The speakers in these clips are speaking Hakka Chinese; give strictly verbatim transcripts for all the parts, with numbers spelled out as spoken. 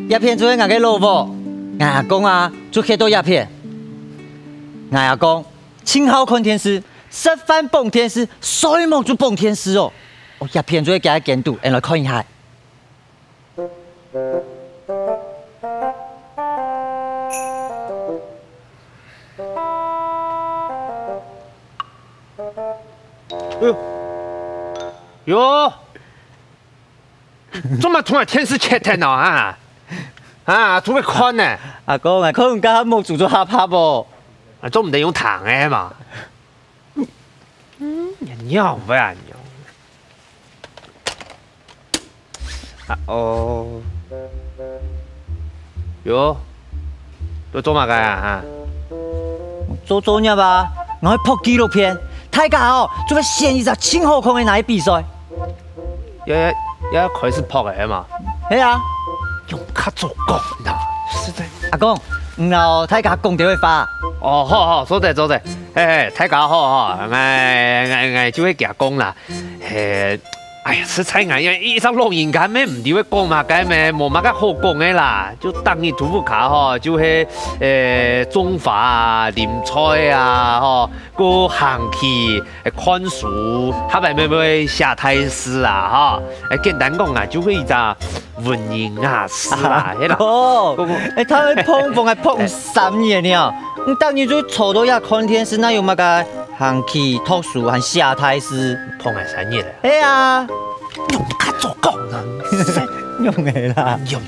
這片就係𠊎个老屋，𠊎阿公啊，就歇到這片。𠊎阿公盡好看電視，食飯傍電視，睡目就傍電視哦。哦，這片就係佢个間肚，𠊎來看一下。哎喲，喲， 做麼同𠊎電視切忒呢啊？啊，做麼看呢？阿公，𠊎看你家下目珠做合合哦。啊，做毋得用糖个嘛？嗯，你鬧啊你！啊哦，喲，都做麼个啊？哈？做作業啊，𠊎愛拍紀錄片，大家哦，就會選一隻盡好看个拿去比賽。 也也開始拍个嘛？係啊。用較早講啦，實在。阿公，你摎大家講兜仔話。哦，好好，做得做得。嘿嘿，大家好吼，𠊎𠊎𠊎就係佢講啦。嘿，哎呀，實在𠊎一隻老人家咩，毋知會講麼个咩，無麼个好講个啦。就逐日在屋下吼，就係呃種花啊、淋菜啊，吼，過行棋、 看書，下擺會會寫大字啊，吼。簡單講啊，就係一隻文人雅士啦，係啦。哦，哎，佢會膨風還膨三年呢，你逐日就坐到這看電視，哪有麼个行棋、讀書還寫大字？膨个三年咧。係啊。用較早講啊，用个啦。用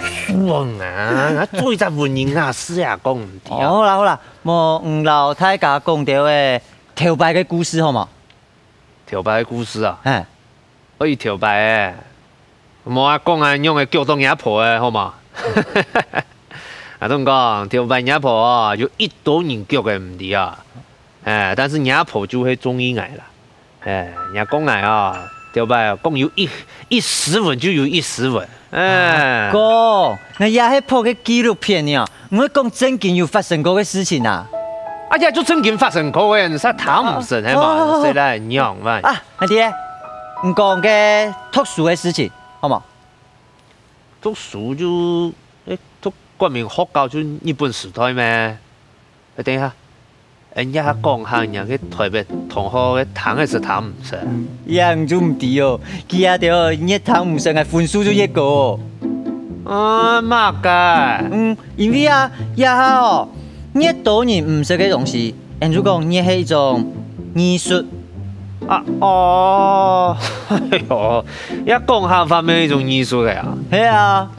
講啊，做一隻文人雅士啊，講毋對啊。哦，好啦好啦，無你摎大家講兜仔頭擺个故事好無？ 頭擺个故事啊？嘿。哦，佢頭擺个，無啊講啊，仰仔激到若婆仔，好無？啊，同你講，頭擺若婆哦，有幾多人激个毋知啊。哎，但是若婆就係中意𠊎啦。哎，若講𠊎啊，頭擺啊，講有一一斯文就有一斯文。 哎。哥，𠊎這係拍个紀錄片呢，毋會講正經有發生過个事情啊。啊，這就正經發生過个，你煞聽毋識係嘛？哦，哦，哦。誰來仰般？啊，阿弟，你講个讀書个事情，好無？讀書就，誒，讀國民學校就日本時代咩？誒，等一下， 恩這下講下，若个台北同學个聽个實聽毋識。這你就毋知哦，佢兜越聽毋識，𠊎分數就越高哦。啊，麼个？嗯，因為啊，這下哦，越多人毋識个東西，恩就講越係一種藝術。啊，哦，哎喲，這講客話乜一種藝術个啊？係啊。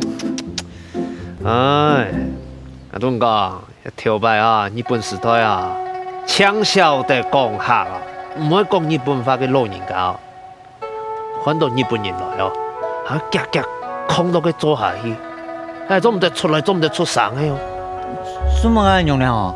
哎，啊，同你講， 頭擺啊，日本時代啊，淨曉得講客啊，毋會講日本話个老人家哦，看到日本人來哦，啊，遽遽囥到該坐下去，哎，做毋得出來，做毋得出聲个哦。做麼个恁樣呢吼？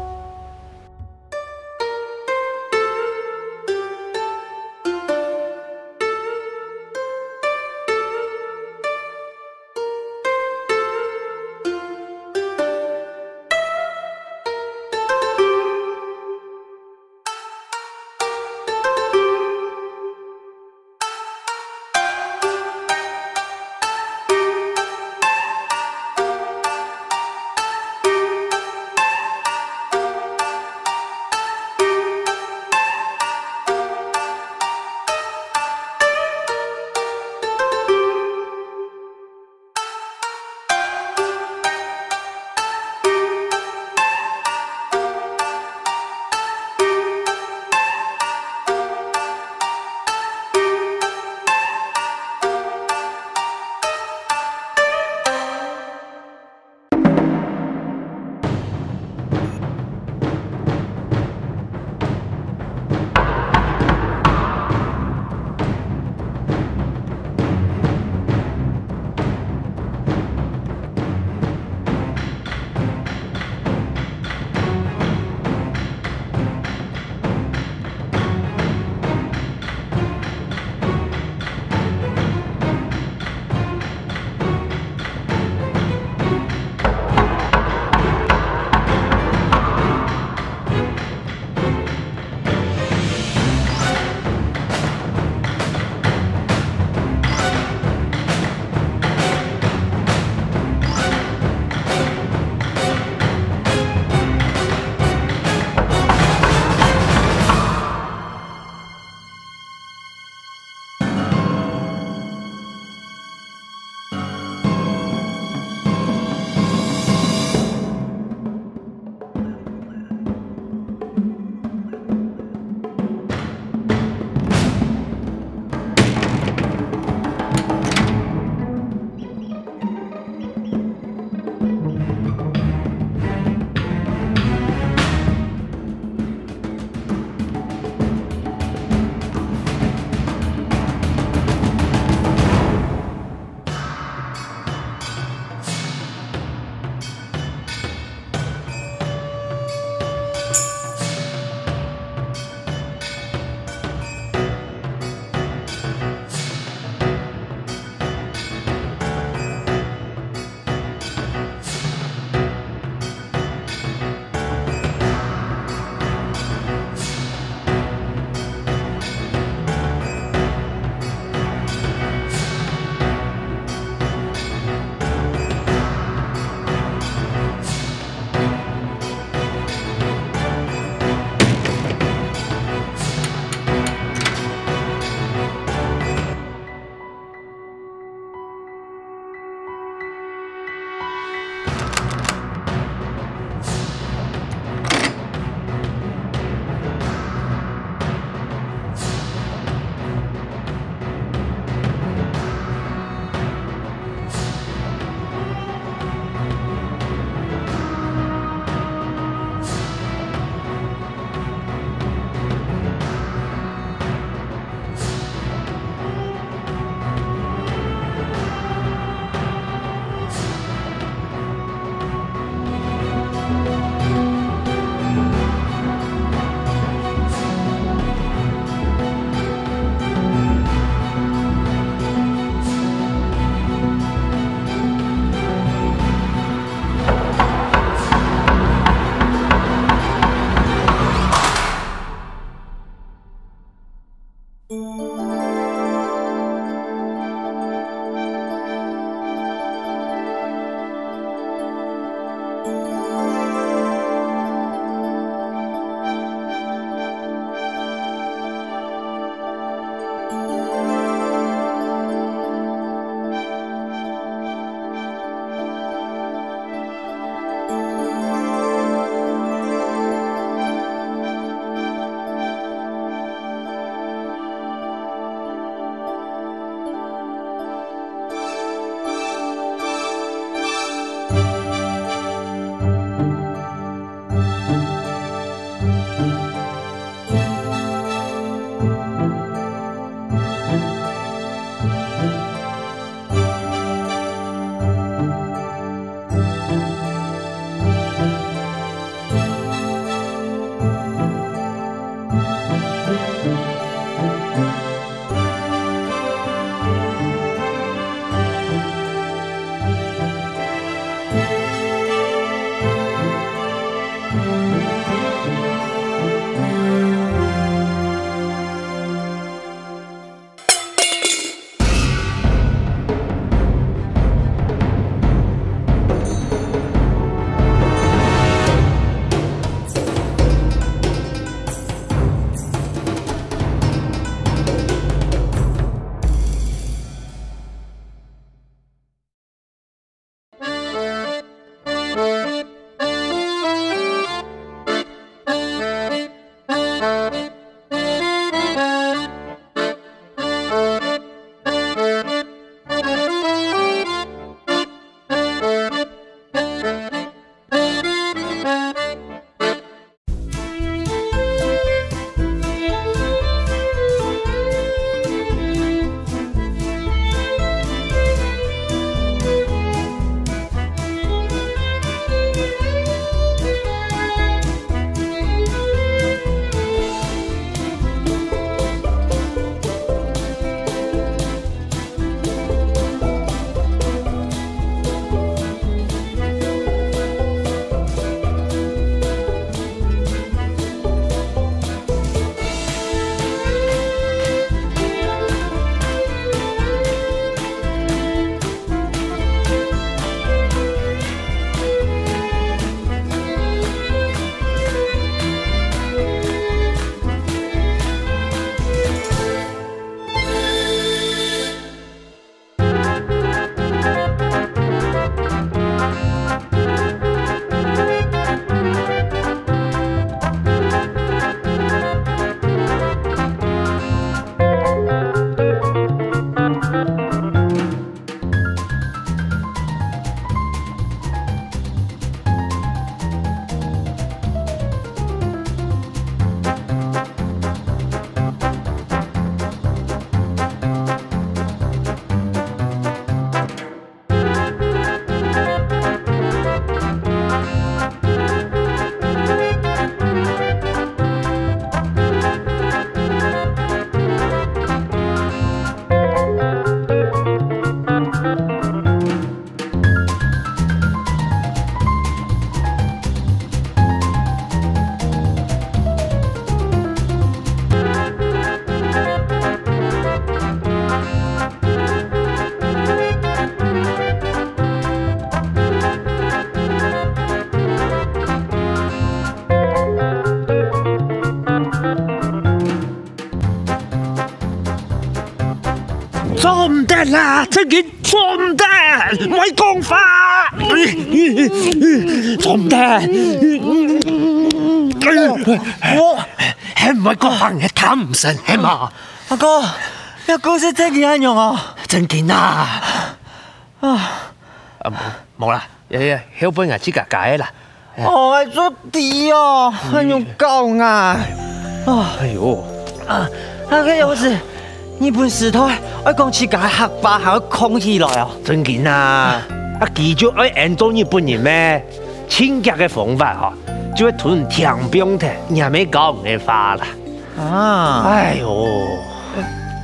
啦，正經做毋得，莫講話，做毋得。我還毋會講話，你貪心係無？阿哥，這故事正經恁樣哦？正經啊！啊，無啦，後背𠊎自家解啦。 哦，𠊎做知哦，恁樣搞𠊎。哎喲，啊，該个又係日本時代，愛講自家个客話還愛囥起來哦。正經啊，啊，佢就愛恁做日本人咩？盡遽个方法吼，就係同你聽放忒，你還無講个話啦。啊，哎喲，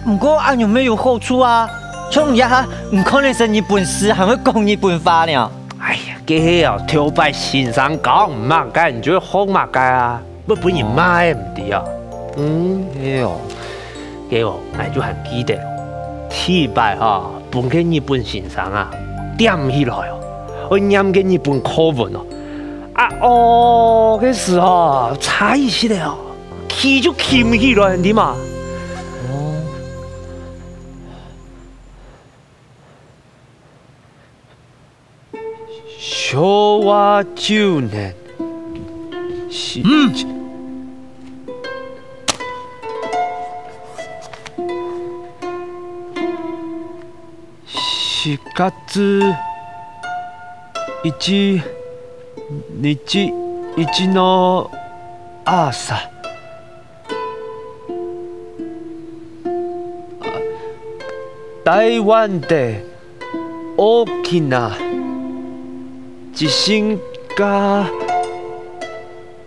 毋過恁樣乜有好處啊，像你這下毋看得識日本字，還會講日本話呢。 哎呀，該係啊，頭擺先生教你麼个，你就會學麼个啊，會分人罵个毋知啊。嗯，係哦，該哦，𠊎就還記得，第一擺哈，分該日本先生啊，點起來哦，愛唸該日本課文哦，啊哦，該時候差一息仔哦，氣就噭起來，你知嘛？哦。 昭和十年，四、四月一日、二十一日の朝。 台湾で大きな地震が、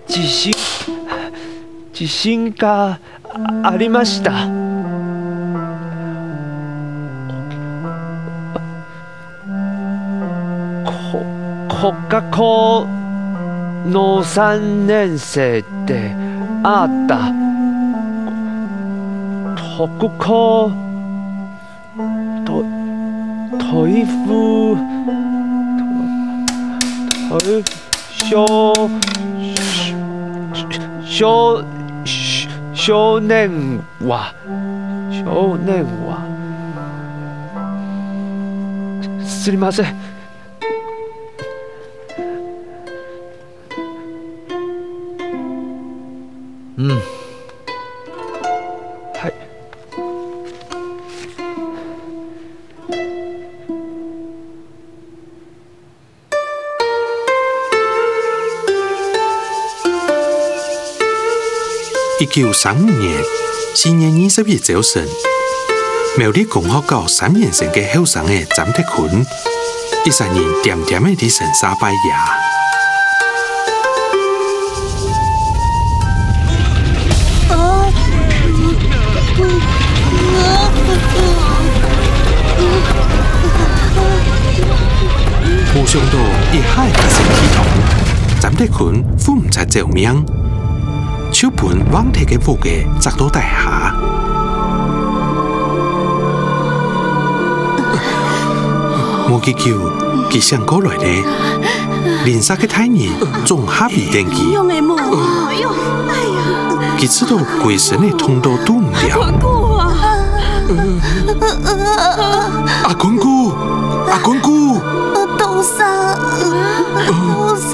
地震、地震がありました。こ、国学校の三年生であった特攻、と、といふ、とい、少、少、少年は、少年は、すみません。 嗯。嗨。一九三五年四月二十一朝晨，苗栗工學校三年生个後生仔詹德坤， 一儕人恬恬仔在神社拜爺。無想到一下發生地動，詹德坤赴毋掣走命， 就分橫忒个屋仔砸到底下。無幾久，佢醒過來咧，鄰舍个大人總合圍等佢。仰仔無？佢試著歸身仔痛到動毋了。 阿坤牯，阿坤牯！多桑，多桑！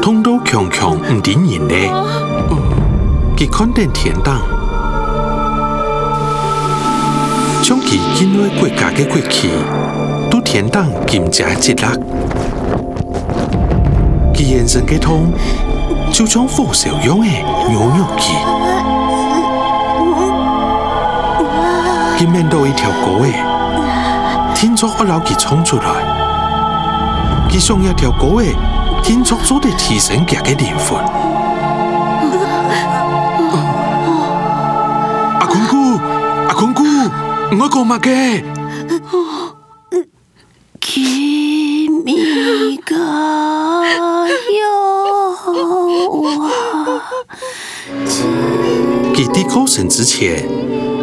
痛到強強毋知人咧，佢看等天頂，像佢近來國家个國旗，在天頂金遮直落。 佢圓身个痛，就像火燒樣仔煬煬佢。佢愐到一條篙仔，定著愛摎佢創出來。佢想這條篙仔，定著做得提升厥个靈魂。阿坤牯，阿坤牯，你愛講麼个？ 君が代は，佢在過身之前，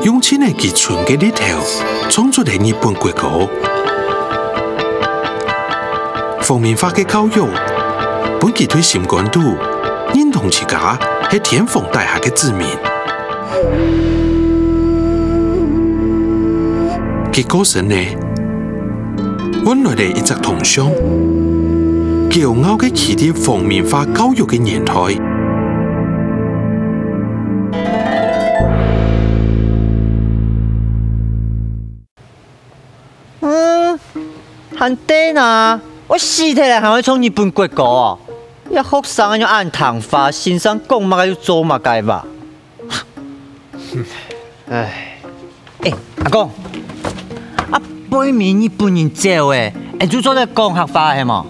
用盡了佢伸个力頭，創出了日本國歌。皇民化个教育，分佢對心肝肚認同自家係天皇底下个子民。佢過身了，換來了一隻銅像，驕傲个企在皇民化教育个年代。嗯，還得呢，𠊎死忒了還會唱日本國歌哦！這學生恁樣恁聽話，先生講麼个就做麼个吧。唉。欸，阿公，啊，背面日本人走欸，欸，就做得講客話係無？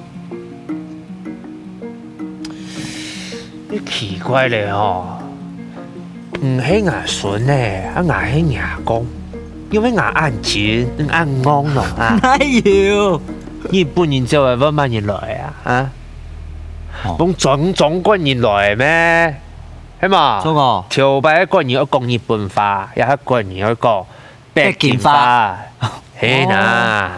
你奇怪了哦！你係𠊎孫呢，啊𠊎係若公，因為𠊎恁親，你恁戇咯啊！哪有？日本人走來，換麼人來啊？啊？哦。分中中國人來咩？係嘛？中國。頭擺个國人愛講日本話，這下國人愛講北京話。北京話。係啦。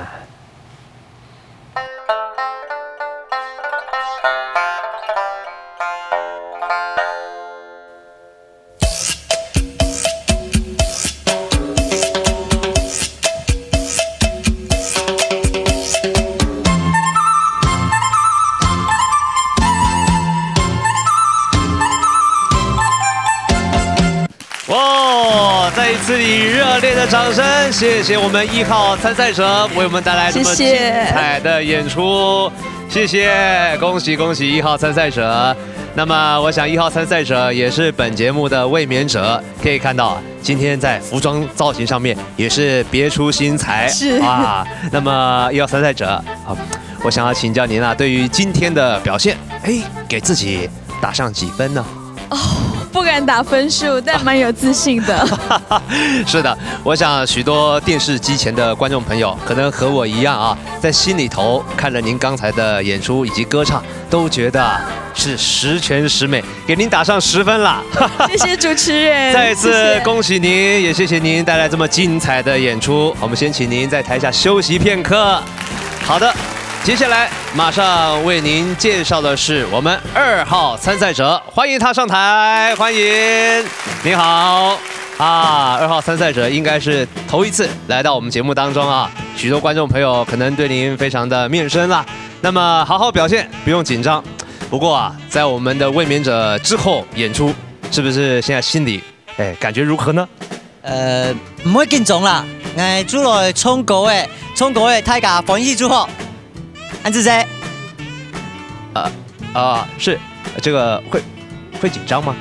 哦。 哇！再一次以熱烈的掌聲，谢谢我们一号参赛者为我们带来这么精彩的演出，谢谢，恭喜恭喜一号参赛者。那么，我想一号参赛者也是本节目的卫冕者，可以看到今天在服装造型上面也是别出心裁，是啊。那么一号参赛者，好，我想要请教您啊，对于今天的表现，哎，给自己打上几分呢？ 不敢打分数，但蛮有自信的。是的，我想许多电视机前的观众朋友，可能和我一样啊，在心里头看了您刚才的演出以及歌唱，都觉得是十全十美，给您打上十分啦。谢谢主持人，再次恭喜您，谢谢。也谢谢您带来这么精彩的演出。我们先请您在台下休息片刻。好的，接下来马上为您介绍的是我们二号参赛者，欢迎他上台，欢迎。你好。啊，二号参赛者应该是头一次来到我们节目当中啊，许多观众朋友可能对您非常的陌生啦。那么好好表现，不用紧张。不过啊，在我们的卫冕者之后演出，是不是现在心里，哎，感觉如何呢？呃，毋會緊張啦，𠊎就來唱歌个，唱歌个，大家歡喜就好。恁仔細。啊，啊，是，这个会，会紧张吗？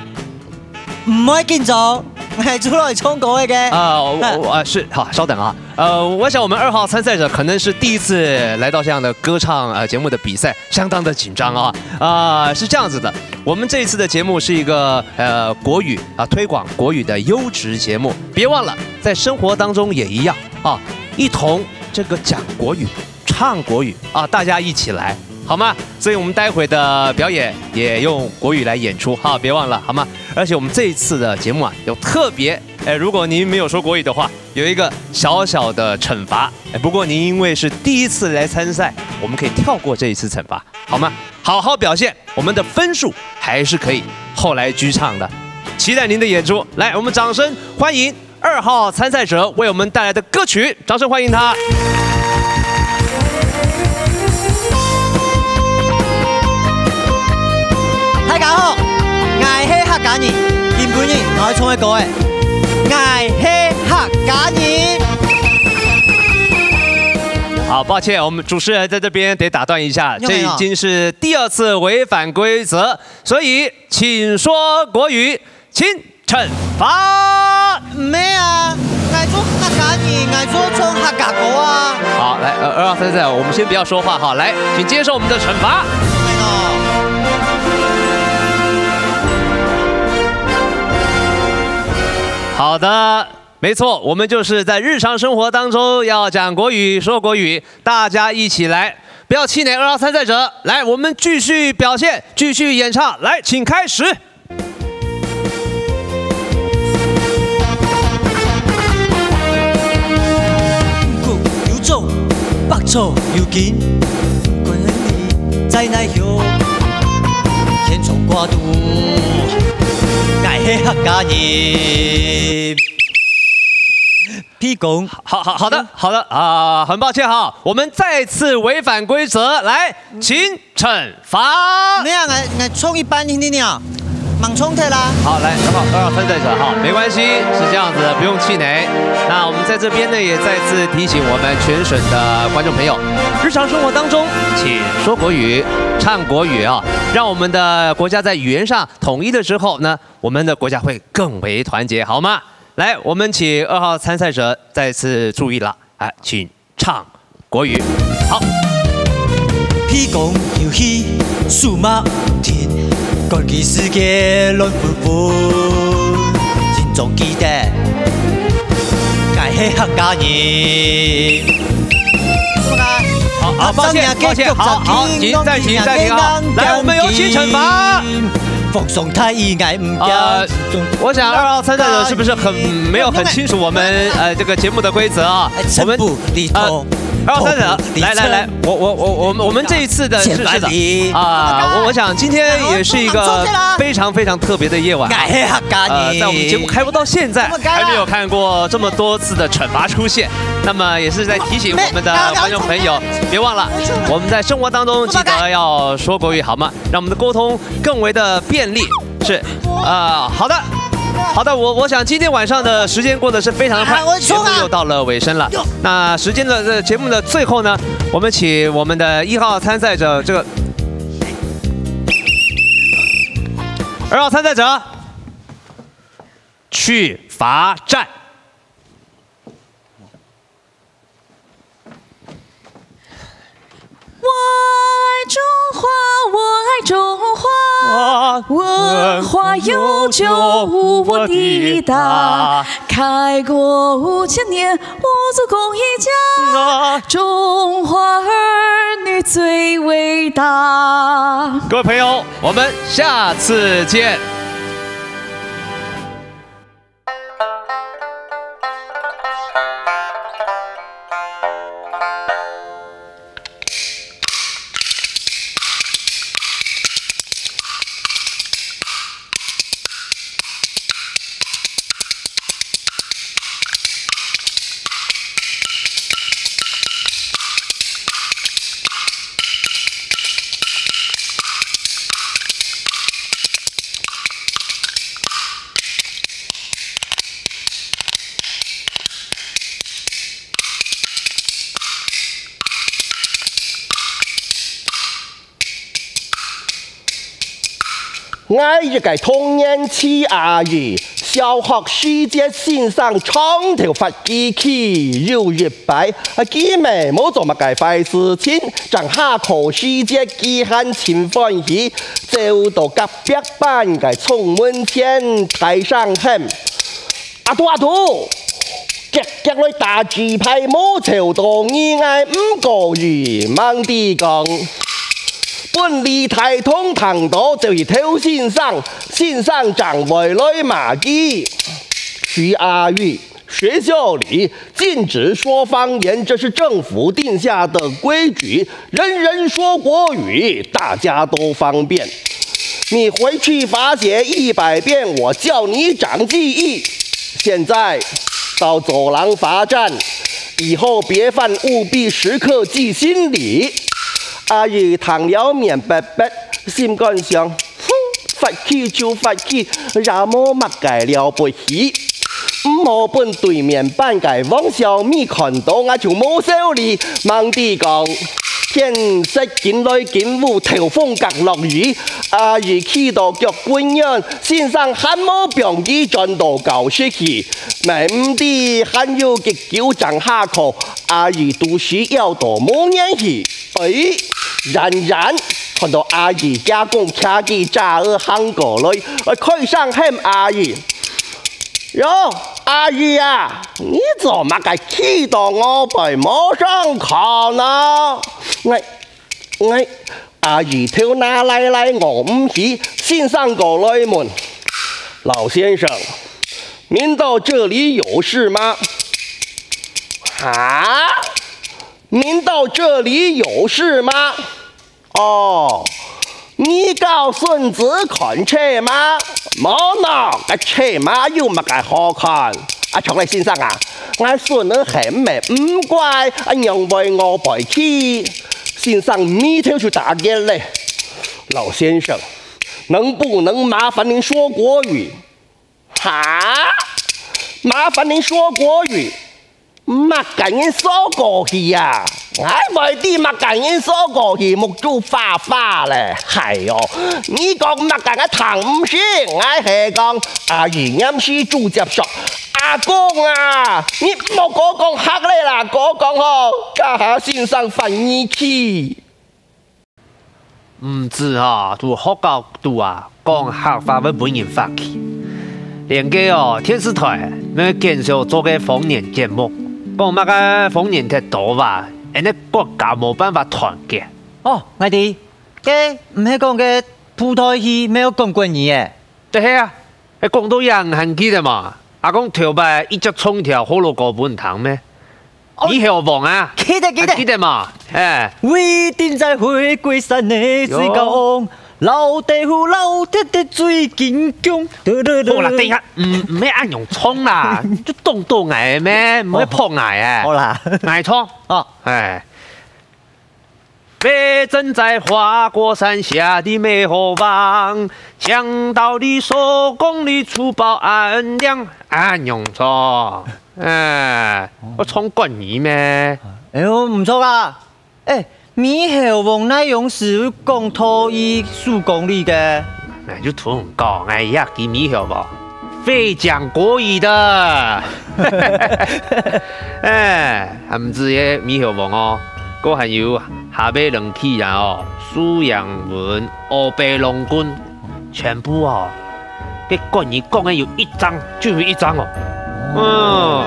毋會緊張，𠊎就來唱歌个。啊，我，我，啊，是，好，稍等啊。呃，我想我们二号参赛者可能是第一次来到这样的歌唱，呃，节目的比赛，相当的紧张啊。啊，是这样子的，我们这一次的节目是一个，呃，国语啊，推广国语的优质节目。别忘了，在生活当中也一样啊，一同这个讲国语，唱国语啊，大家一起来，好吗？所以我们待会的表演也用国语来演出哈，别忘了，好吗？而且我们这一次的节目啊，有特别，哎，如果您没有说国语的话，有一个小小的惩罚。哎，不过您因为是第一次来参赛，我们可以跳过这一次惩罚，好吗？好好表现，我们的分数还是可以后来居上的。期待您的演出，来，我们掌声欢迎二号参赛者为我们带来的歌曲，掌声欢迎他。大家好，𠊎係客家人，今晡日𠊎愛唱个歌仔，𠊎係客家人。好，抱歉，我们主持人在这边得打断一下，没有，没有。这已经是第二次违反规则，所以请说国语，请惩罚。毋係啊，𠊎做客家人，𠊎做唱客家歌啊。好，来，呃，二号参赛，我们先不要说话哈，来，请接受我们的惩罚。好的，没错，我们就是在日常生活当中要讲国语、说国语，大家一起来，不要气馁。二号参赛者，来，我们继续表现，继续演唱，来，请开始。五穀有種，百草有根，在哪鄉，天長掛肚，𠊎係客家人。屁股。好，好，好的，好的啊，很抱歉哈，我们再次违反规则，来，请惩罚。你啊，我我冲一半你你啊，猛冲开啦。好，来，二号、二号参赛者哈，没关系，是这样子的，不用气馁。那我们在这边呢，也再次提醒我们全省的观众朋友，日常生活当中，请说国语、唱国语啊，让我们的国家在语言上统一的时候呢，我们的国家会更为团结，好吗？来，我们请二号参赛者再次注意了，哎，请唱国语。好。 好，啊，抱歉，抱歉，好，好，停，暂停，暂停啊！来，我们有请惩罚。呃，我想二号参赛者是不是很没有很清楚我们呃这个节目的规则啊？我们呃二号参赛者，来来来，我我我我们我们这一次的是是的啊，我我想今天也是一个非常非常特别的夜晚啊，呃，在我们节目开播到现在还没有看过这么多次的惩罚出现。 那么也是在提醒我们的观众朋友，别忘了我们在生活当中记得要说国语，好吗？让我们的沟通更为的便利。是，啊，好的，好的，我我想今天晚上的时间过得是非常的快，节目又到了尾声了。那时间的这节目的最后呢，我们请我们的一号参赛者这个二号参赛者去罚站。 我爱中华，我爱中华，文化悠久无我的大。开国五千年，我祖功一家，中华儿女最伟大。各位朋友，我们下次见。𠊎一个同年去阿姨小學時節先生長頭髮機器，有一擺，佢乜無做麼个壞事情，正下課時節佢還盡歡喜，走到隔壁班个窗門前大聲喊：「阿杜阿杜！」 遽遽來打紙牌，無吵到你𠊎毋過意。吂知講，分李大同聽到就去投先生，先生正會來罵佢。徐阿姨，學校裡禁止說方言，這是政府定下的規矩，人人說國語，大家都方便。你回去罰寫一百遍，我叫你長記憶。 現在到走廊罰站，以後別犯務必時刻記心裡。阿姨聽了面白白，心肝想：哼，罰佢就罰佢，也無麼个了不起。毋好分對面班个王小咪看到，𠊎就無愁哩。吂知講，天色緊來緊烏，透風夾落雨，阿姨企到腳頷軟， 先生還無放佢轉到教室去，乜毋知還有幾久正下課，阿姨肚屎枵到無願去。哎，遠遠看到阿姨家公擎支遮仔行過來，開聲喊阿姨：「喲，阿姨啊，你做麼个企到外背無上課呢？」𠊎 𠊎，阿姨頭那犁犁戇毋起，先生過來問：「老先生，您到這裡有事嗎？」「啊？您到這裡有事嗎？」「哦，你教孫子看車馬？無喏，該車馬有麼个好看？」「啊，長來先生啊， ，𠊎孫仔喊咩，毋乖，啊仰會餓背去？先生眉頭就打結咧。老先生，能不能麻煩您說國語？哈？麻煩您說國語？麼个人說國語啊？𠊎會知麼个人說國語，目珠花花咧。哎喲，你講麼个𠊎聽毋識，𠊎係講阿姨，你毋使直接說。阿公啊，你莫過講客咧啦，過講吼，該下先生煩你去。 毋止吼，在學校肚啊，講客話會分人發氣。連該哦，電視台乜減少做个方言節目，講麼个方言忒多啊，恁呢國家無辦法團結。哦，𠊎知，該毋係講該布袋戲乜愛講國語个？ 就係啊，係講到這還記得嘛？阿公頭擺一直唱條學老歌分你聽咩？哦，米猴王啊，記得，記得。還記得嘛？哎。為定在回歸山的水高翁，老弟父老弟的水金強。好啦，等一下，毋，毋係恁樣唱啦，就當到𠊎咩，毋好破𠊎哎。好啦。𠊎唱。哦。哎。 飛正在花果山下的美猴王，講道理、手工藝、珠寶恁靚，恁樣唱。哎，愛唱國語咩？哎喲，毋錯啊！哎，美猴王哪央時會講道理、手工藝个？哎，就同你講，哎呀，佢美猴王。 會講國語的。哎，還毋止个美猴王哦，該還有下背兩句啊哦，蘇揚文、歐北龍君，全部哦，該國語講个有一張就有一張哦。嗯。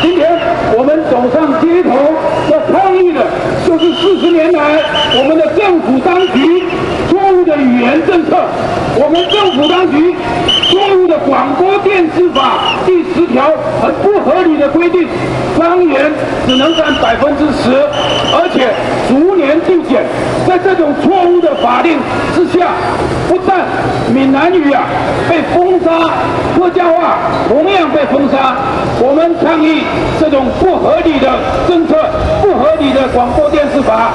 今天我们走上街头要抗议的，就是四十年来我们的政府当局错误的语言政策。我们政府当局错误的广播电视法第十条很不合理的规定，方言只能占百分之十，而且逐年递减。在这种错误的法令之下，不但 闽南语啊被封杀，客家话同样被封杀。我们抗议这种不合理的政策，不合理的广播电视法。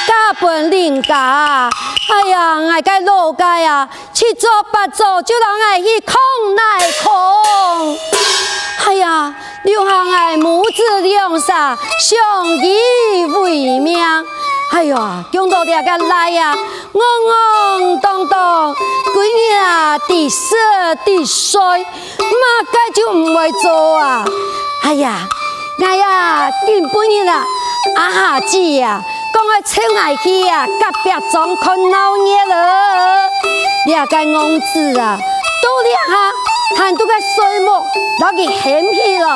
家本鄰家，哎呀，𠊎个老家啊，七早八早就摎𠊎去囥泥囥。哎呀，留下𠊎母子兩儕相依為命。哎呀，降到這个倈啊，戇戇噹噹，歸日啊，在食在睡， 麼个就毋會做啊。哎呀，𠊎啊，今晡日啊，阿霞姊啊，講愛湊𠊎去啊，隔壁莊看鬧熱哦。這个戇子啊，到這下還在該睡目，摎佢喊起來。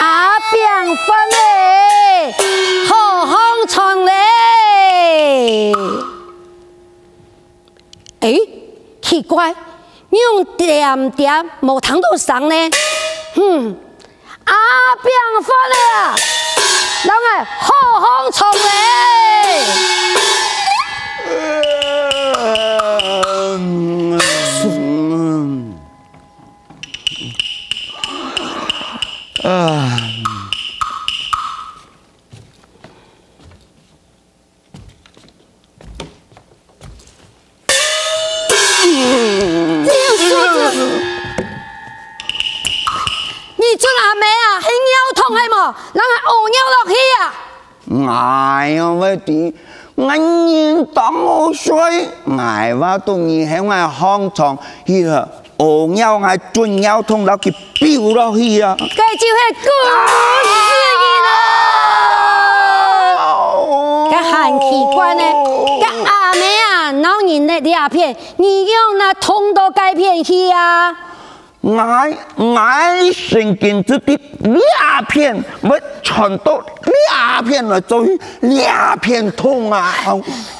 阿炳煥咧，好䟘床咧！誒，奇怪，仰恬恬無聽著聲呢？哼， 阿炳煥咧啊，人愛好䟘床咧！你準阿姆啊，係尿桶係無？人愛屙尿落去啊！𠊎仰會知，𠊎人當好睡，𠊎話著你喊𠊎䟘床去啊！ 屙尿𠊎準尿桶摎佢飆落去啊！該就係滾屎人啊！該還奇怪呢，該阿姆啊，摎人咧這片，你仰會痛到該片去啊？𠊎𠊎神經質在這片，會傳到這片來，做這片痛啊！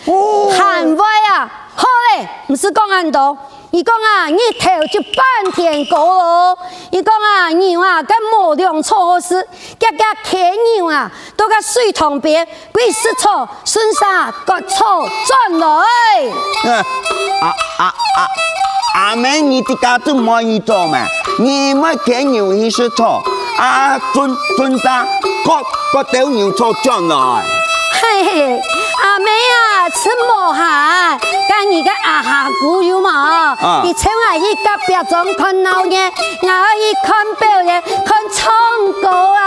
哦，還會啊！好咧，毋使講恁多。 佢講啊，日頭就半天高咯。佢講啊，牛啊，該無糧草好食，遽遽牽牛啊，到該水塘邊，歸食草，順續割草轉來。啊啊啊啊！阿姆，你自家做麼个做咩？你毋愛牽牛去食草，啊，順順續割割兜牛草轉來。 嘿嘿，阿姆啊，真無閒，該你个阿哈姑有無？啊。佢請𠊎去隔壁莊看鬧熱，𠊎愛去看表演，看唱歌啊。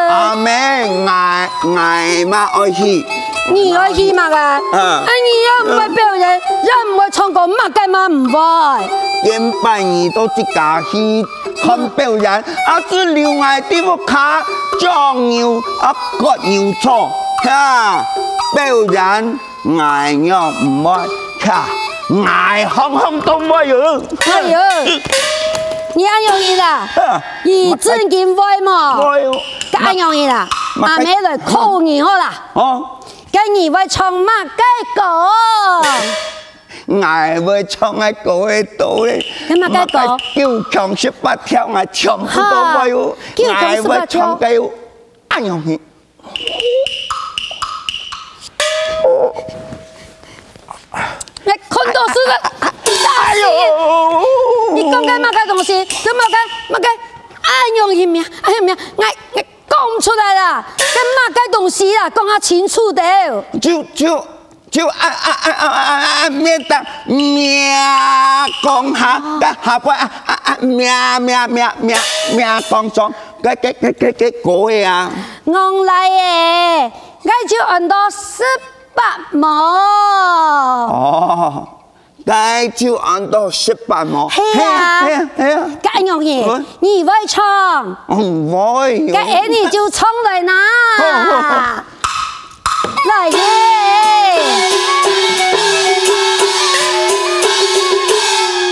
阿姆，𠊎𠊎嘛愛去。你愛去麼个？啊。啊，你又毋會表演，又毋會唱歌，麼个嘛毋會。今晡日到自家去 看表演，啊，只留𠊎在屋下掌牛啊，割牛草，哈，表演𠊎仰毋會，哈，𠊎項項都會哦。哎喲，你恁樣形啦，啊，你正經會無？會哦。該恁樣形啦，嘛，阿姆來考你好啦。哦。該你會唱麼个歌？ 𠊎會唱个歌仔多咧，該麼个歌？麼个九腔十八調𠊎全部都會哦。哈，九腔十八調。𠊎會唱个哦，哎喲嘿。你看到是个，哎喲！你講个麼个東西？這麼个，麼个，哎喲，命，哎喲，命，𠊎，𠊎講毋出來啦，這麼个東西啦，講較清楚兜。就，就， 就啊啊啊啊啊啊，免得，免講下，哦。該下背啊啊啊，咩咩咩咩咩講上，該該該該該歌仔啊。戇倈仔，該就安到十八摸。哦，該就安到十八摸。係啊。係啊，係啊，係啊。該恁樣仔，嗯。你會唱？嗯，會。該恁樣就唱來啦。好，好，好。 來耶！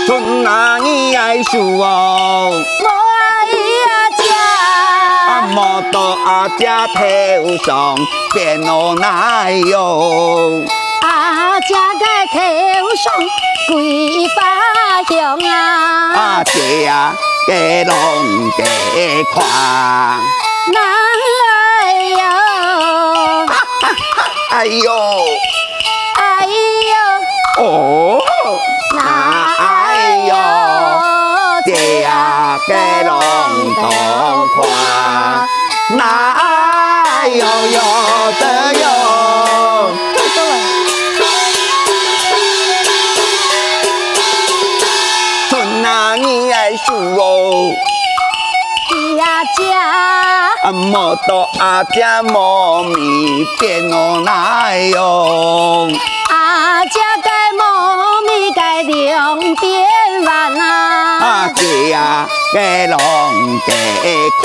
春啊，你愛收哦。無愛啊，姐。啊，無到阿姐頭上變哦哪喲。阿姐个頭上桂花香啊。啊，姐啊， 个浪个看。哪哎喲！哎喲！哎喲！哦！哪哎喲！姐啊，个浪个看。哪哎喲喲的喲！ 春啊，你愛收哦。阿姐。啊，無到阿姐無米變哦哪喲。阿姐个無米个兩邊彎啊。啊，姐啊，个浪个看。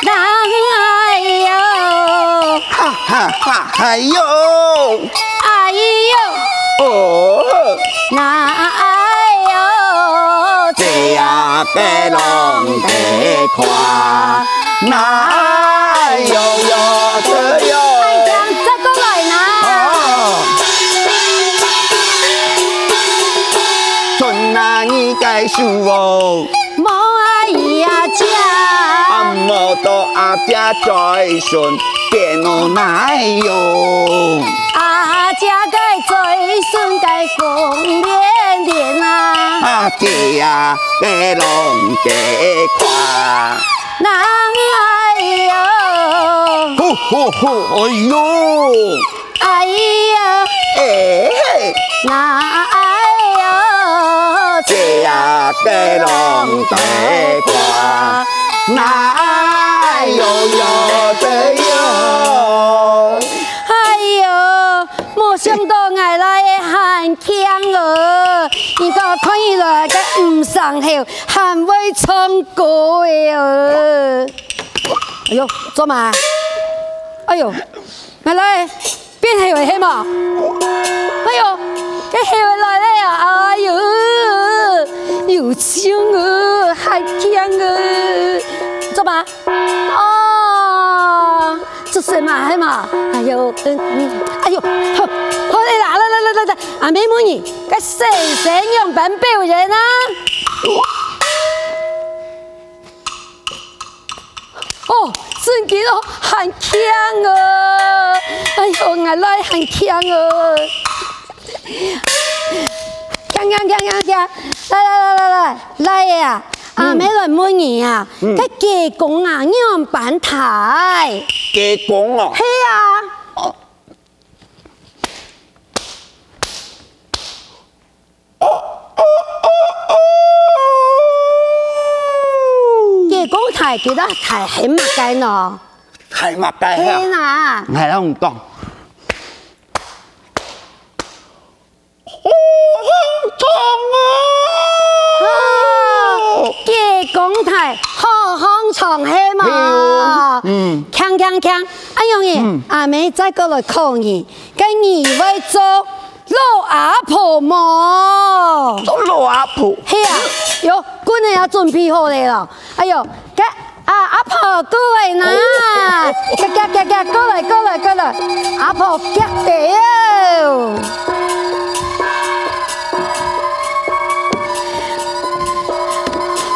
人哎喲。哈哈哈，哎喲。 哎喲！哦，哪哎哟，这呀个浪得快，哪哎哟哟，这哟。哎呀，再过来呐。哦，春啊，你个手哦。 无阿姨阿姐，啊，无到阿姐嘴唇，变到哪样？阿姐个嘴唇个红连连啊。啊，姐呀，个浪个快。哪哎哟？呼呼呼，哎哟！ 哎呀，哎嘿，那哎哟，这呀个浪得快，那哎哟哟得哟。哎哟，没想到𠊎来个還慶哦，你个看起來个毋生喉，還會唱歌个哦。哎喲，做麼？哎喲，𠊎來。 變黑了係無？哎喲，該黑了來了呀！哎喲，有像哦，還慶哦！做麼？哦，做事嘛係嘛？哎喲，嗯嗯，哎喲，好，好了啦，來來來來來，阿妹問你，該先生仰般表演啊？ 哦，真个哦，還慶哦！哎喲，𠊎來還慶哦！慶慶慶慶慶！來來來來來，來呀！阿妹來問你啊，該雞公啊，仰般大？雞公哦？係啊。 雞公大，佢个大係麼个呢？大麼个啊？係啊。𠊎摎你講，好好唱啊！雞公大，好好唱係無？係哦，嗯。鏘鏘鏘！哎喲，阿妹再過來考你，該你會做 老阿婆無？做老阿婆？係啊，喲，棍仔也準備好了咯。哎喲，該啊，阿婆過來吶！遽遽遽遽，過來過來過來，阿婆遽兜哦！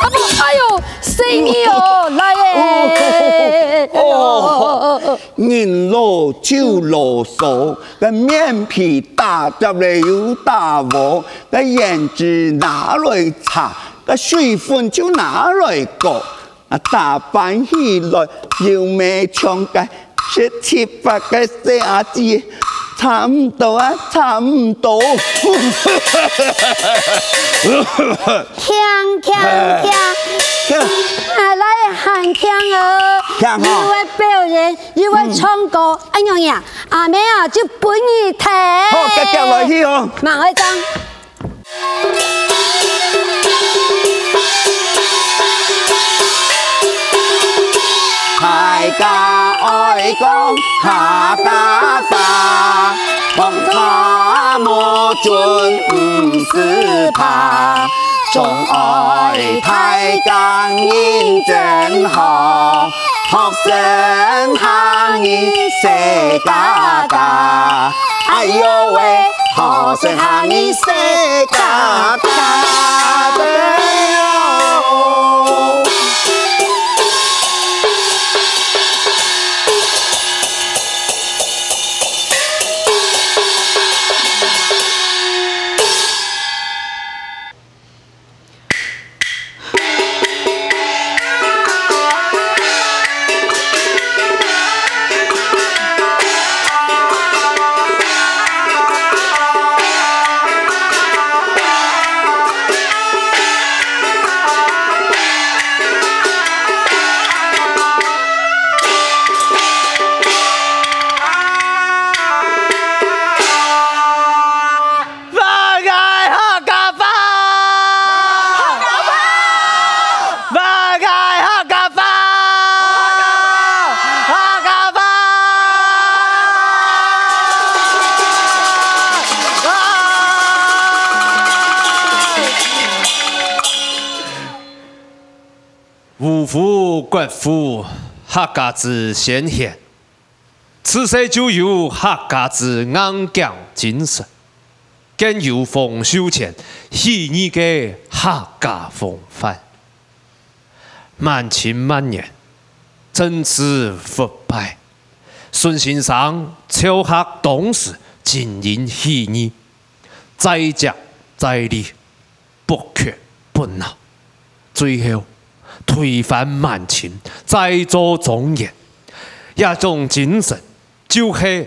阿婆，哎喲，細義哦，來耶！哦，人老就囉嗦， 該面皮打折了又打和，該胭脂拿來搽，該水粉就拿來膏。啊，打扮起來又美像該十七八个細阿姊，差毋多啊，差毋多。鏘鏘鏘！啊，來，還慶哦！慶哦！又會表演，又會唱歌，恁樣呀？ 阿妹啊，就分你聽。好，遽遽來去哦。慢來張。大家愛講客家話，講話無準毋使怕，總愛大家認真學。 學生客語細家家，哎喲喂，學生客語細家家。五湖國父客家之先賢，自細就有客家之硬頸精神，更有洪秀全起義个客家風範。滿清末年，政治腐敗，孫先生召集當時精英起義，再接再厲， 不屈不撓，最後推翻滿清，再做中原。這種精神就係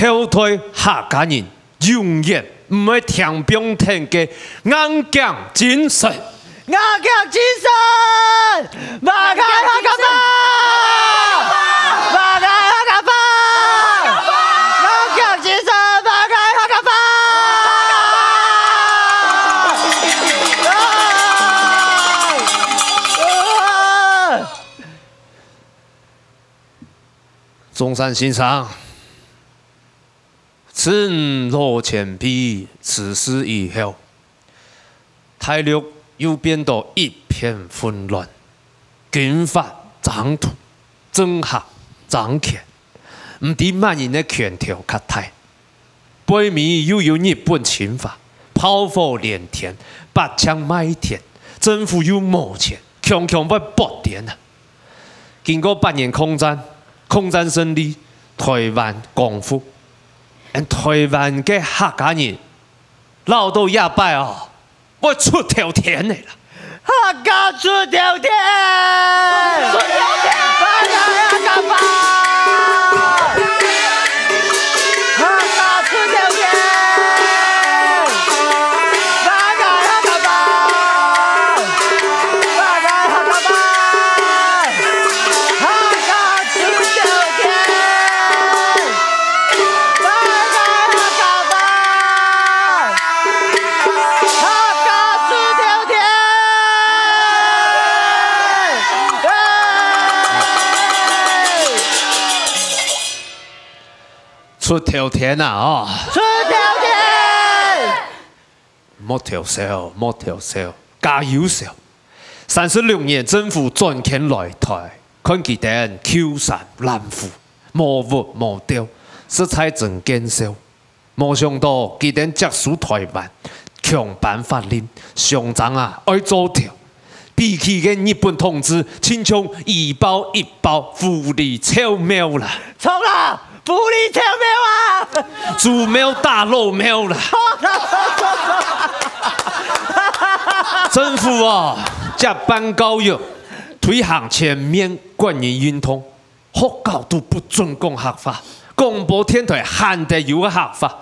後代客家人永遠毋會停放忒个硬頸精神。硬頸精神！ 萬愛客家話！萬愛客家話！萬愛客家話！中山先生，自老前輩辭世以後， 大陸又變到一片混亂，軍閥爭奪，政客爭權，毋知麼人个拳頭較大。背尾又有日本侵華，炮火連天，八槍賣田，政府又無錢，強強會發癲啊！經過八年抗戰，抗戰勝利，台灣光復，𫣆台灣个客家人 恅到這擺哦，會出頭天个啦！客家出頭天！出頭天！客家出頭天！客家出頭天！客家客家話！客家客家話！客家出頭天！ 出頭天啊，哦！出頭天！ 莫偷笑，莫偷笑，加油笑！三十六年政府轉遷來台，看佢兜勼山濫湖，無屋無碉，實在真見笑。無想到佢兜接收台灣，強頒法令，上莊啊，愛做頭。 比起个日本統治，親像一包一包狐狸臭貓啦！著啦，狐狸臭貓啊！豬貓打老貓啦！政府哦，接辦教育，推行全面國語運動，學校都不准講客話，廣播電台還得有客話。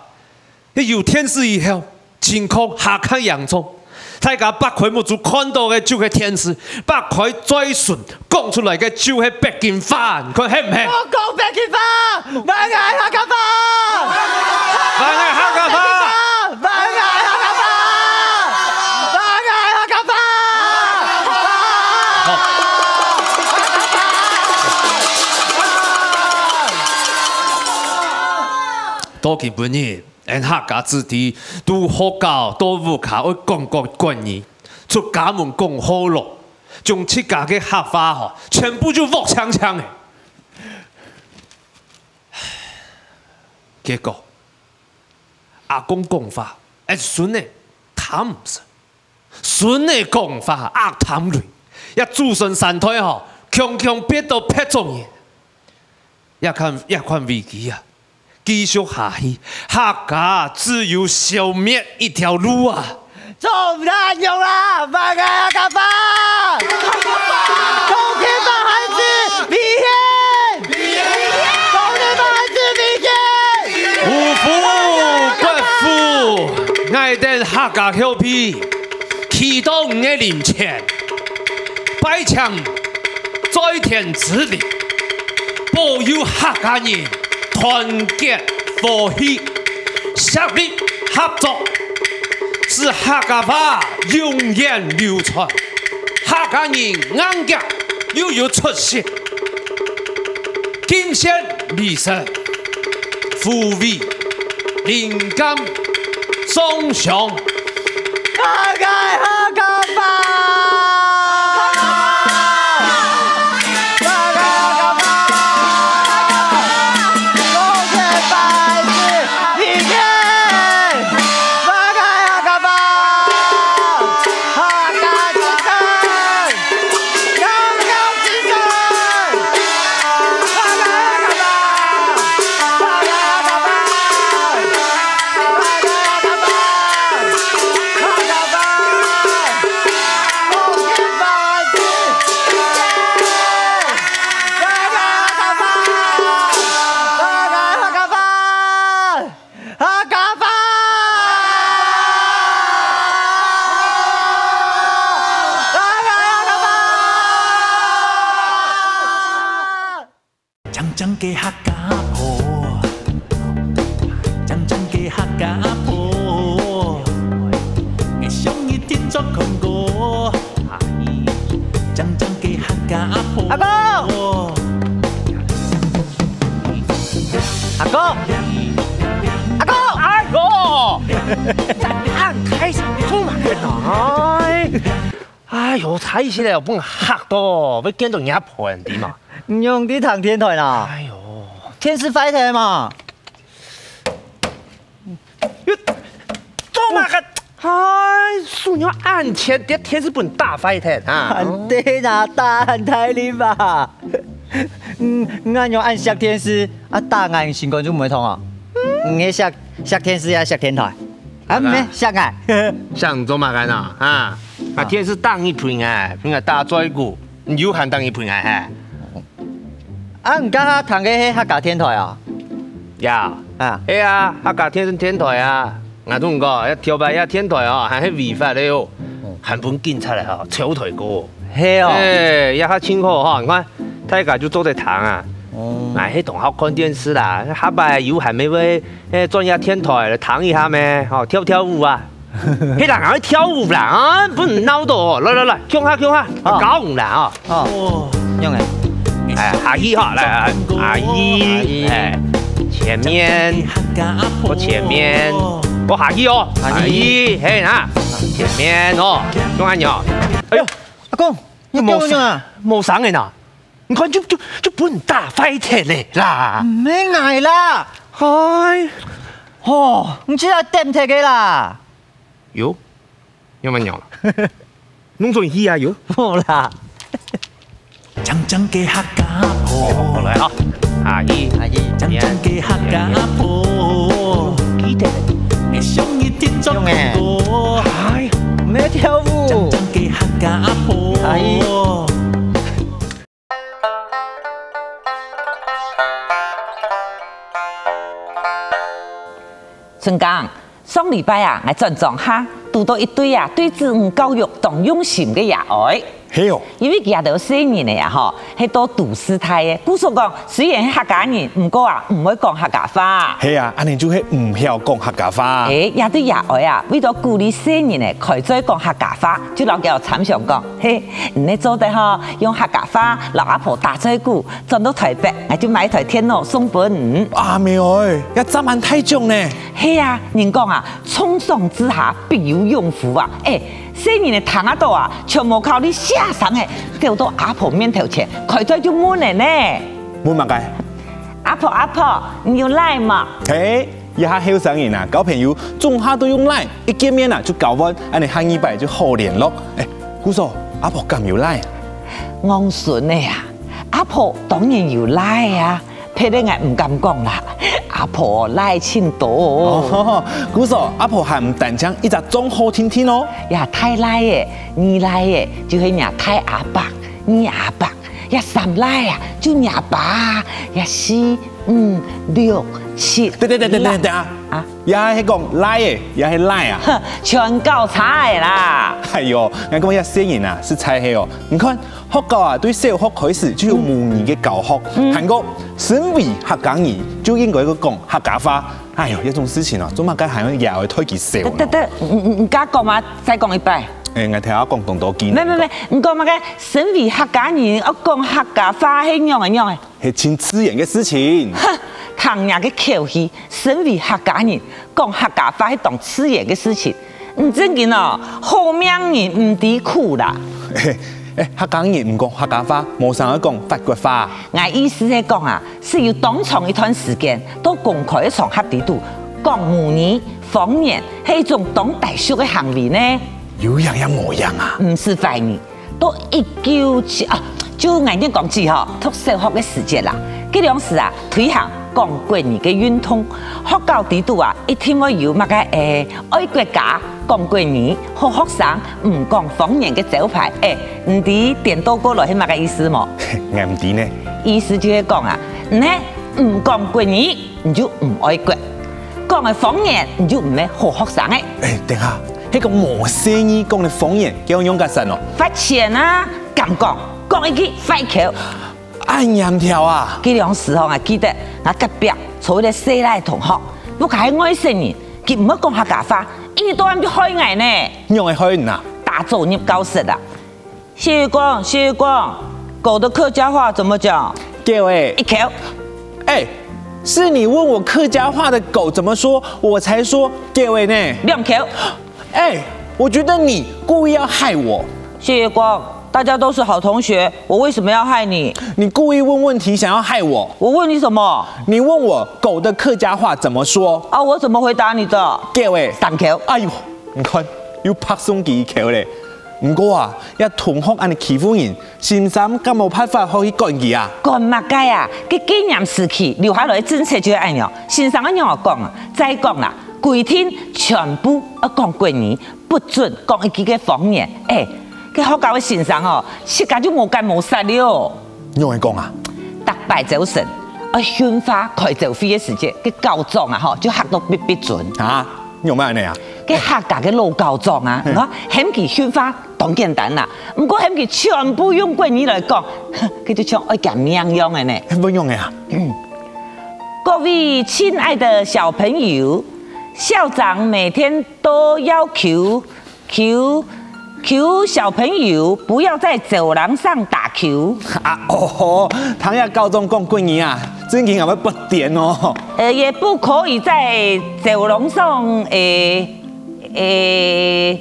有電視以後，情況下較嚴重。大家擘開目珠看到个就係電視，擘開嘴脣講出來个就係北京話，你看係毋係？莫講北京話，萬愛客家話！萬愛客家話！萬愛客家話！萬愛客家話！好。 到今晡日，𫣆客家子弟對學校到屋下愛講國語，出家門講學囉，將自家个客話吼，全部就㧾淨淨咧。結果，阿公講話，𫣆孫仔聽毋識。 孫仔講話，鴨聽雷，這祖孫三代吼，強強變到別種人。這款，這款危機啊，繼續下去，客家只有消滅一條路啊！做毋得恁樣啊！萬愛客家話！講客話害死危險！講客話害死危險！五湖國父，𠊎兜客家後輩， 祈禱你个靈前，拜請在天之靈，保佑客家人團結和氣，協力合作，使客家話永遠流傳，客家人硬頸又有出息。敬獻禮成，撫慰靈感， 送上。客家客家話！正个客家婆，正正个客家婆，𠊎想一定做看過。正正个客家婆。阿公！阿公！阿公！哎喲！恁開心，你做麼个來？哎喲，差一息仔，分人嚇到，會見到若婆，你知無？你仰在聽電台啦？哎喲，電視壞忒嘛？做麼个？哎，手仰恁淺，這電視分打壞忒啊！恁對啦，打恁大力吧？嗯，𠊎仰恁惜電視，啊，打𠊎心肝就毋會痛啊？你係惜，惜電視也惜電台？啊，毋係，惜𠊎。惜你做麼个呢？啊，啊，電視打你陪𠊎，陪𠊎打嘴鼓，你又還打你陪𠊎嘿？ 啊，你這下聽个係客家電台啊？呀，啊，係啊，客家電視電台啊。𠊎同你講，這頭擺這電台哦，還係違法个哦，還分警察來哦，搜台過。係哦。哎，這下盡好哈，你看，大家就做得聽啊。𠊎係當好看電視啦，下擺有閒乜會，哎，轉這電台來聽一下咩，吼，跳跳舞啊。 係啦，𠊎愛跳舞啦，啊，分人鬧到哦。來來來，共下共下，教你啦啊。哦，仰仔？哎，阿姨哈，來來，阿姨，哎，前面，過前面，過下去哦，阿姨，係啊，前面哦，共下哦。哎喲，阿公，你無聲啊？無聲个呢？你看就就就分人打壞忒了啦！毋係𠊎啦，哎，吼，你這下點忒个啦！ 喲，仰般樣啦？弄轉去啊喲！無啦。正正个客家婆，好來啊！阿姨，阿姨，正正个客家婆，記得，愛想一定做得過。哎，毋係跳舞。正正个客家婆，阿姨。 春江，上禮拜啊，𠊎轉莊下，堵著一對啊，對子女教育當用心个爺哀。係哦。因為佢兜細人仔啊，吼，係到都市大个，故所講，雖然係客家人，毋過啊，毋會講客家話。係啊，恁仔就係毋曉講客家話。欸，這對爺哀啊，為著鼓勵細人仔開嘴講客家話，就摎佢兜參詳講，嘿，你做得吼，用客家話摎阿婆打嘴鼓， 轉到臺北，𠊎就買一臺電腦送分你。阿姆哀，這正蠻大獎呢！係啊，人講啊，重賞之下必有勇夫啊！欸，細人仔聽啊著啊，全無考慮寫生欸，走到阿婆面頭前，開嘴就問了呢。問麼个？阿婆阿婆，你有Line無？嘿，這下後生人啊，交朋友總下都用Line，一見面啊就交換，恁仔下二擺就好聯絡。欸，故所，阿婆敢有Line？戇孫仔啊！ 阿婆當然有Line啊，別个𠊎毋敢講啦，阿婆Line盡多。哦，故所阿婆還毋單淨一隻帳號定定哦。這大Line仔、二Line仔，就係若大阿伯、二阿伯；這三Line啊，就若爸；這四、五、六、七。等等等等等等啊！啊，這係講Line仔，這係Line啊？哼，全搞差了啦！哎喲，𠊎講這細人啊，實在係哦，你看 學校啊，對小學開始就有母語个教學，還過身為客家人就應該愛講客家話。哎喲，這種事情啊，做麼个還愛爺哀代佢愁呢？等等等，你你你家講嘛，再講一擺。欸，𠊎頭下講當多句。無無無，你講麼个？身為客家人愛講客家話係仰仔仰仔？係盡自然个事情。哼，聽若个口氣，身為客家人講客家話係當自然个事情。 毋正經哦，好命人毋知苦啦。欸，客家人毋講客家話，無成愛講法國話。𠊎意思係講啊，係有當長一段時間，到公開个場合裡肚，講母語、方言係一種當低俗个行為呢。有影也無影啊！毋使懷疑，到一九七啊，就𠊎念講起吼，讀小學个時節啦，該量時啊，推行講國語个運動，學校裡肚啊， 一定會有麼个欸，愛國家、講國語、好學生、毋講方言个招牌。欸，你知顛倒過來係麼个意思無？𠊎毋知呢。意思就係講啊，你係毋講國語，你就毋愛國；講个方言，你就毋係好學生欸。欸，等下，該个無細義講个方言，該仰結煞哦？罰錢啊！敢講，講一句罰一箍。恁嚴條啊！該量時吼，𠊎記得𠊎隔壁坐一個細賴同學，屋下係外省人，佢毋會講客家話，一日到暗就害𠊎呢。仰會害你啊？打早入教室啊！謝月光，謝月光，狗的客家話怎麼講？狗仔。一口。哎，是你問我客家話的狗怎麼說，我才說狗仔呢。兩口。哎，我覺得你故意要害我。謝月光，大家都是好同學，我為什麼要害你？你故意問問題，想要害我。我問你什麼？你問我狗的客家話怎麼說？啊，我怎麼回答你的？狗仔。三口。哎喲，你看，又拍損佢一口咧。毋過啊，這同學恁樣欺負人，先生敢無辦法好去管佢啊？管麼个啊？該戒嚴時期留下來个政策就係恁樣，先生愛仰仔講啊？再講啦，規定全部愛講國語， 不准講一句个方言。哎，該學校个先生哦，自家就無奸無殺了。仰會講啊？逐擺朝晨，愛訓話開朝會个時節，該校長啊吼，就嚇到嗶嗶顫。啊，仰會恁樣啊？該客家个老校長啊，你看，喊佢訓話當簡單啦，毋過喊佢全部用國語來講，該就像愛佢命樣个呢。仰會恁樣啊？各位親愛的小朋友，校長每天都要求 求，求小朋友不要在走廊上打球。啊哦，聽這校長講國語啊，正經𠊎會發癲哦。呃，也不可以在走廊上，誒，誒，誒，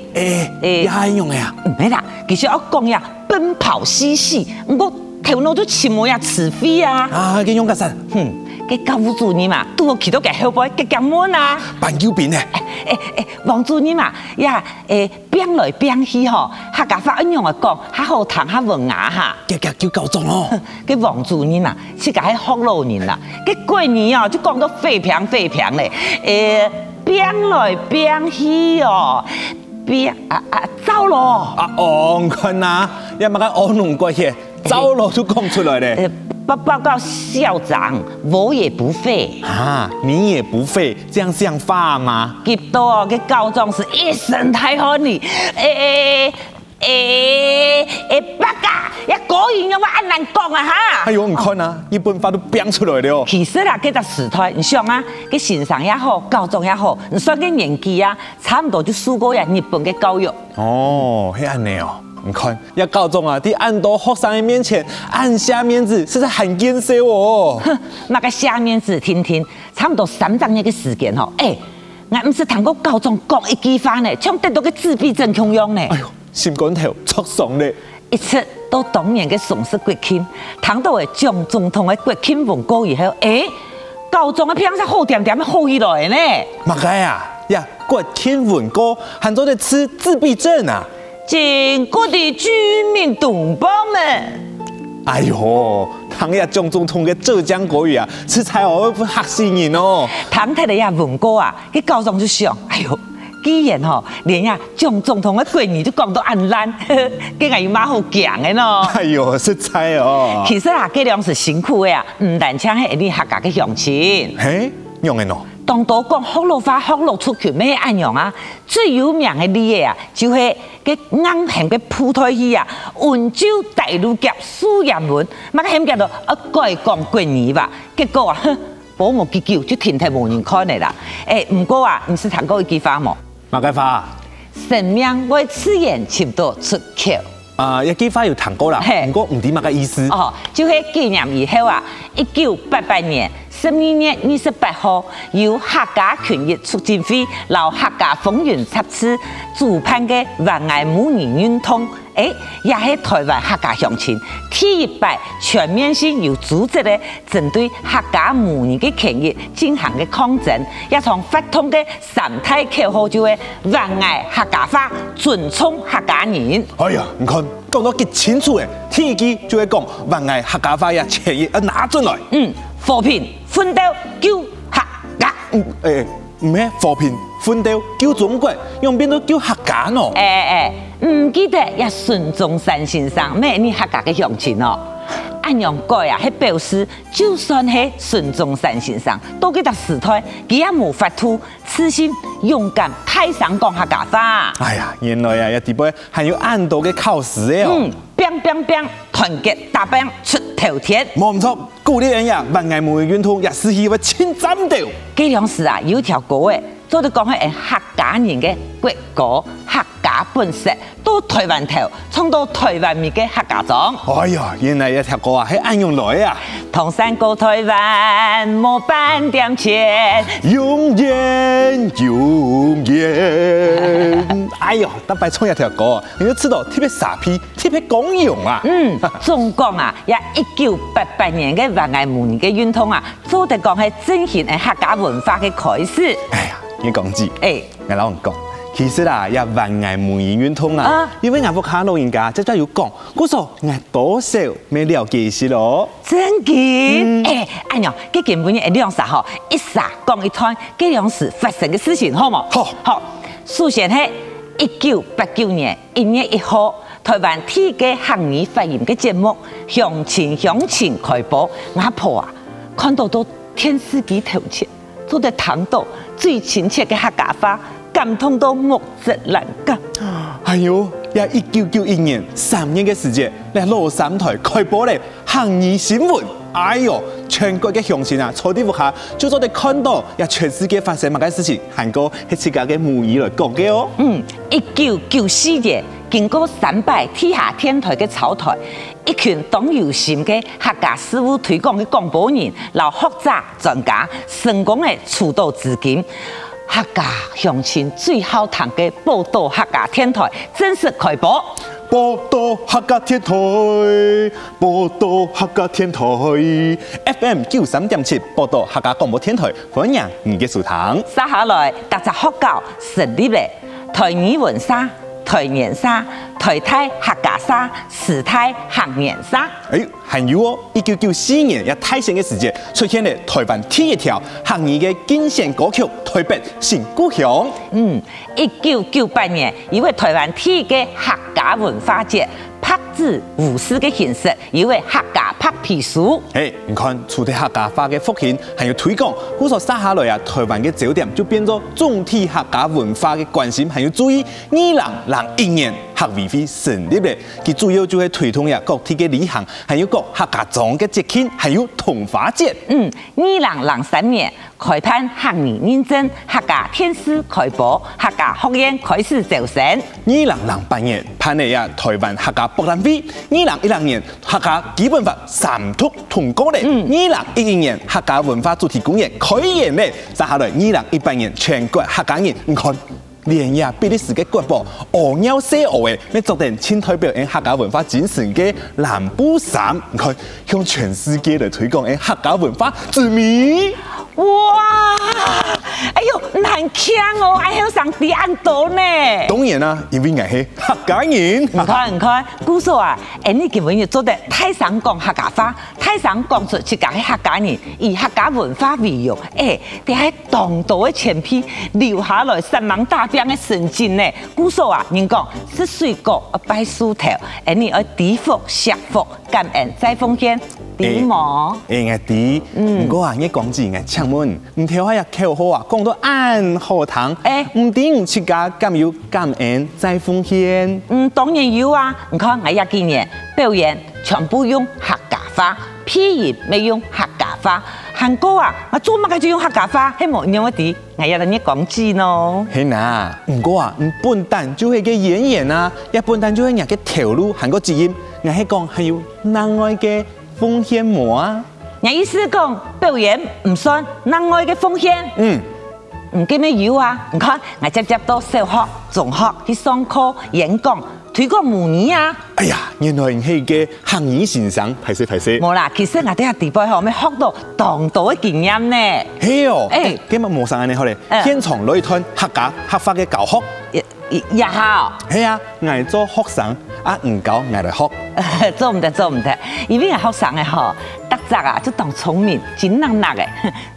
誒，也還用个啊？毋係啦，其實愛講呀，奔跑嬉戲，毋過頭腦都尋無呀詞彙啊。啊，該仰結煞？哼，該教務主任嘛，拄好企到佢後背，遽遽問啊。搬救兵呢？誒，誒，誒，王主任嘛，呀，誒， 拚來拚去吼，客家話愛仰仔講，較好聽較文雅哈。遽遽叫校長哦。該王主任啊，自家係學老人啦，該國語哦，就講到廢平廢平咧。誒，拚來拚去哦，拚啊啊，糟咯。啊，哦，你看啊，這麼个烏龍過去，糟咯就講出來咧。呃，報，報告校長，我也不廢。啊，你也不廢， 這樣像話嗎？急到哦，該校長係一身大汗哩。誒誒誒誒，伯啊，這國語仰會恁難講啊哈？哎喲，你看啊，日本話都拚出來了。其實啦，該隻時代，你想啊，該先生也好，校長也好，你算該年紀啊，差毋多就受過這日本个教育。哦，係恁樣哦。你看，這校長啊，在恁多學生个面前，恁卸面子，實在還見笑哦。哼，麼个卸面子，定定， 差毋多三隻月个時間吼，誒，𠊎毋識聽過校長講一句話呢，像得到个自閉症共樣呢。哎喲，心肝頭著傷咧。一直到當年个崇式國慶，聽到个蔣總統个國慶文告以後，誒，校長个病煞好恬恬好起來呢。麼个啊？呀，國慶文告還做得治自閉症啊？ 請各地居民同胞們。哎喲，聽這蔣總統个浙江國語啊，實在哦，會嚇死人哦。聽忒了這文告啊，該校長就想，哎喲，既然吼，連這蔣總統个國語就講到恁爛，該𠊎有麼好驚个呢？哎喲，實在哦。其實啊，該量時辛苦个啊，毋單淨係𠊎俚客家个鄉親。嘿，仰仔呢？當多講學老話、學老族群乜係恁樣啊，最有名个例仔啊，就係 該硬喊个布袋戲啊，溫州大路夾素顏文，麼个喊佢都愛改講國語話。結果啊，哼，無無幾久就停忒無人看了啦。誒，毋過啊，你識聽過一句話無？麼个話？生命會自然尋到出口。啊，這句話有聽過啦，嘿。毋過毋知麼个意思。哦，就係幾年以後啊，一九八八年 十二月二十八號，由客家權益促進會摎客家風雲雜誌主辦个灣仔母語運動，誒，也係臺灣客家鄉親第一擺全面性有組織个針對客家母語个權益進行个抗爭，這場活動个三大口號就係灣仔客家話，尊重客家人。哎呀，你看， 講到幾清楚咧，第一句就係講灣仔客家話這權益愛拿轉來。嗯，和平奮鬥救客家。嗯，誒，毋係和平奮鬥救中國，仰變到救客家呢？誒誒誒，毋記得這孫中山先生乜係客家个鄉親哦。恁樣改啊，係表示就算係孫中山先生，到該隻時代，佢也無法度自信、勇敢、大聲講客家話。哎呀，原來啊，這底背還有恁多个考試个哦。嗯， 拚拚拚，團結打拚出頭天。無毋著，鼓勵𠊎等呀，還𠊎母語運動也係會盡讚到。該量時啊，有條歌仔，做得講係𠊎等客家人个國歌、客家本色，到臺灣頭，唱到臺灣尾个客家庄。哎呀，原來這條歌啊，係恁樣來啊！唐山過臺灣，無半點錢。永遠，永遠。哎喲，逐擺唱這條歌啊，你就知道特別沙鼻，特別光榮啊！嗯，總講啊，這一九八八年个還𠊎母語个運動啊，做得講係振興𠊎等客家文化个開始。哎呀，你講著，哎，𠊎摎你講，其實啊，這還𠊎母語運動啊，啊。因為𠊎屋下老人家輒輒有講，故所𠊎多少乜了解一息囉。真个？嗯。哎，恁樣，該今晡日𠊎兩儕吼，一儕講一段該量時發生个事情，好無？好。好，首先係一九八九年一月一號，臺灣第一个客語發音个節目《鄉親鄉親》開播。𠊎婆啊，看到在電視機頭前，做得聽到最親切个客家話，感動到目汁濫泔。哎喲，這一九九一年三月个時節，這老三台開播了客語新聞。哎喲，全國个鄉親啊，坐在屋下就做得看到這全世界發生麼个事情，還過係自家个母語來講个哦。嗯，一九九四年，經過三擺地下電台个草台，一群當有心个客家事務推廣个廣播人摎學者、專家，成功个籌到資金，客家鄉親最好聽个寶島客家電台正式開播。寶島客家電台，寶島客家電台，F M九三點七，寶島客家廣播電台，歡迎你个收聽。接下來，逐隻學校成立了，台語文社、台研社、台大客家社、師大客研社。哎，還有哦，一九九四年這大選个時節，出現了臺灣第一條客語个競選歌曲《臺北新故鄉》。嗯，一九九八年，有个臺灣第一个客家文化節，白紙烏字个形式，有个客家白皮書。嘿，你看，除忒客家話个復興，還有推廣，故所接下來啊，臺灣个焦點就變做總體客家文化个關心還有注意。二零零一年，客委會成立了，佢主要就係推動呀各地个旅行，還有各客家庄个節慶，還有桐花節。嗯，二零零三年， 開辦客語認證，客家電視開播，客家學院開始招生。二零零八年，辦了呀臺灣客家博覽會。二零一零年，客家基本法三讀通過了。嗯。二零一一年，客家文化主題公園開園了。接下來，二零一八年，全國客家人，你看，連呀比利時个國寶屙尿細屙仔，乜著等盡代表𠊎客家文化精神个藍布衫。你看， 向全世界來推廣𠊎客家文化之美。哇！哎喲，難慶哦，𠊎後生知恁多呢。當然啦，因為𠊎係客家人。你看，你看，故所啊，𠊎俚今晡日做得大聲講客家話，大聲講出自家係客家人，以客家文化為榮。哎，這係當多个前輩留下來煞猛打拚个成績呢。故所啊，人講，食水果愛拜樹頭，𠊎俚愛知福惜福， 感恩再奉獻，知無？哎，𠊎知。嗯。毋過啊，你講起𠊎請問，你頭下這口號啊，講到恁好聽，哎。毋知你自家敢有感恩再奉獻？嗯，當然有啊。你看，𠊎這幾年表演全部用客家話，配音乜用客家話，還過啊，𠊎做麼个就用客家話，係無？你有無知？𠊎也同你講起喏。係啊，毋過啊，你本旦就係个演員啊，也本旦就係人个頭路，還過基因，𠊎係講還有另外个 奉獻無啊？𠊎意思講，表演毋算另外个奉獻。嗯。嗯，該乜有啊。你看，𠊎輒輒到小學、中學去上課、演講、推廣母語啊。哎呀，原來你係个客語先生，歹勢歹勢。無啦，其實𠊎在這底背吼，乜學到當多个經驗呢。係哦，哎。哎，該麼無想恁樣好咧，嗯。現場來一段客家客話个教學。 也，也好。係啊，𠊎做學生，啊你教𠊎來學。做毋得，做毋得，因為𠊎學生仔吼，逐隻啊就當聰明，精靈靈仔，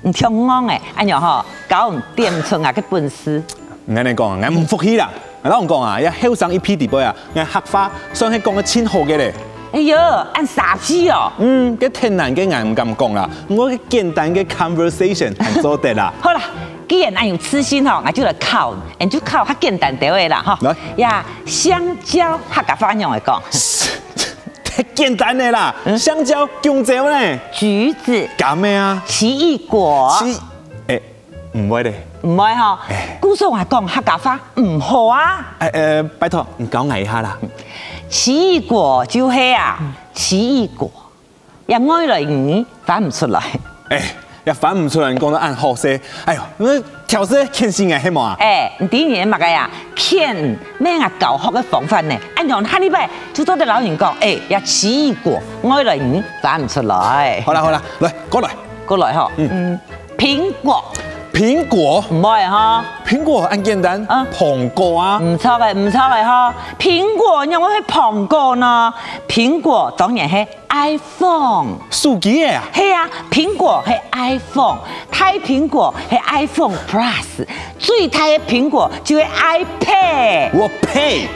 毋像𠊎仔，恁樣吼，教毋點出𠊎个本事。𠊎同你講，𠊎毋服氣啦！𠊎摎你講啊，這後生一輩底背啊，𠊎客話算係講得盡好个咧。哎喲，恁沙氣哦！嗯，該忒難个𠊎毋敢講啦，毋過該簡單个conversation還做得啦。好啦， 既然恁有自信吼，𠊎就來考，𠊎就考較簡單兜仔啦吼。來。呀，香蕉客家話仰會講？係簡單个啦，嗯。香蕉、弓蕉呢？橘子、柑仔啊？奇異果。奇，欸，毋會咧。毋會吼。欸。故所𠊎講客家話毋好啊。欸，呃，拜託，你教𠊎一下啦。奇異果就係啊，奇異果。 這外來語翻毋出來。欸，這翻毋出來，你講到恁好勢。哎喲，你挑事譴死𠊎係無啊？欸，你知你麼个啊？譴，毋係𠊎教學个方法呢。恁樣下禮拜就做得摎人講，欸，這奇異果，外來語翻毋出來。好啦好啦，來，過來。過來吼，嗯。嗯，蘋果。蘋果？毋會吼。蘋果恁簡單，啊。蘋果啊。毋著个，毋著个吼。蘋果仰會係蘋果呢？蘋果當然係 iPhone。手機个啊？係啊，蘋果係iPhone，大蘋果係iPhone Plus，最大个蘋果就係iPad。我呸！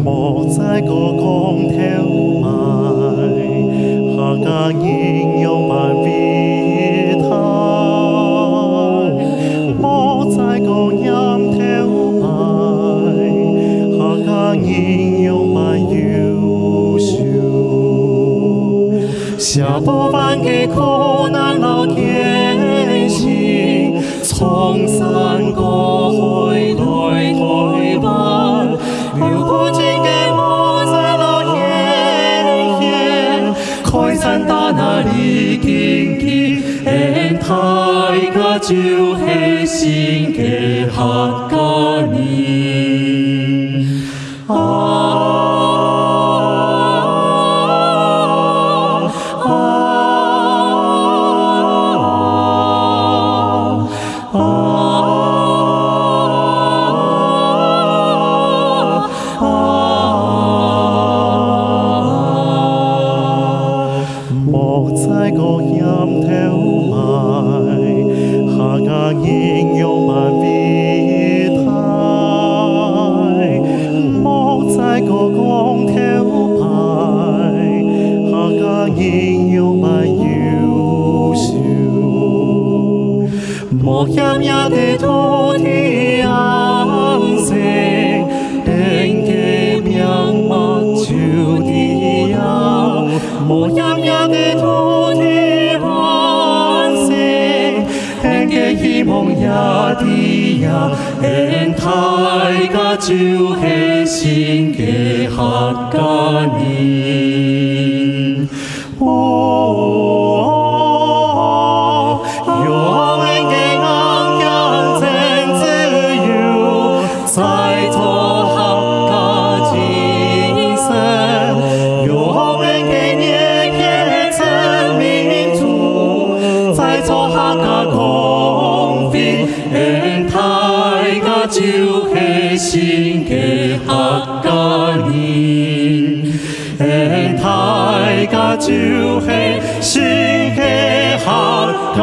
莫再過講頭擺，客家人仰般偉大。莫再過念頭擺，客家人仰般優秀。 寫不完个苦難摎艱辛，從山過海來臺灣，流不盡个目汁摎血汗，開山打那李根基，恩大家就係新个客家人。 莫再過嫌頭擺，客家人仰般偉大。莫再過知呀，𫣆大家就係新个客家人。哦，用𫣆个硬頸真自由，再做客家精神，用𫣆个熱血證明出，再做客家光輝。 𫣆大家就係新个客家人，𫣆大家就係新个客家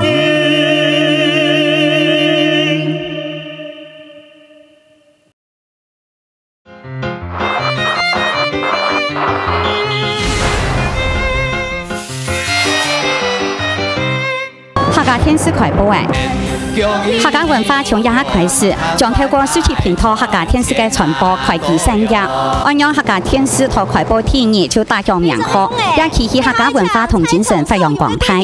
人。 客家電視開播哎！客家文化從這下開始，將透過手機頻道客家電視个傳播開枝散葉。恁樣客家電視台開播第一日就打響名號，也激起客家文化同精神發揚光大。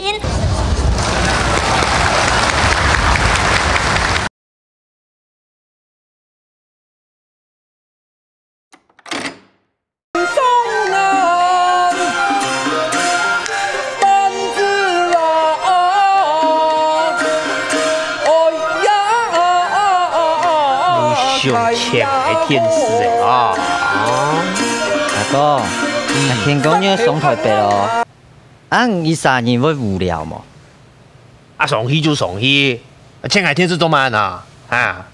你想請个電視个啊？啊？阿公，嗯。天光日上台北哦。啊，你一儕人會無聊無？啊，上去就上去，啊，請个電視做麼个啊？啊？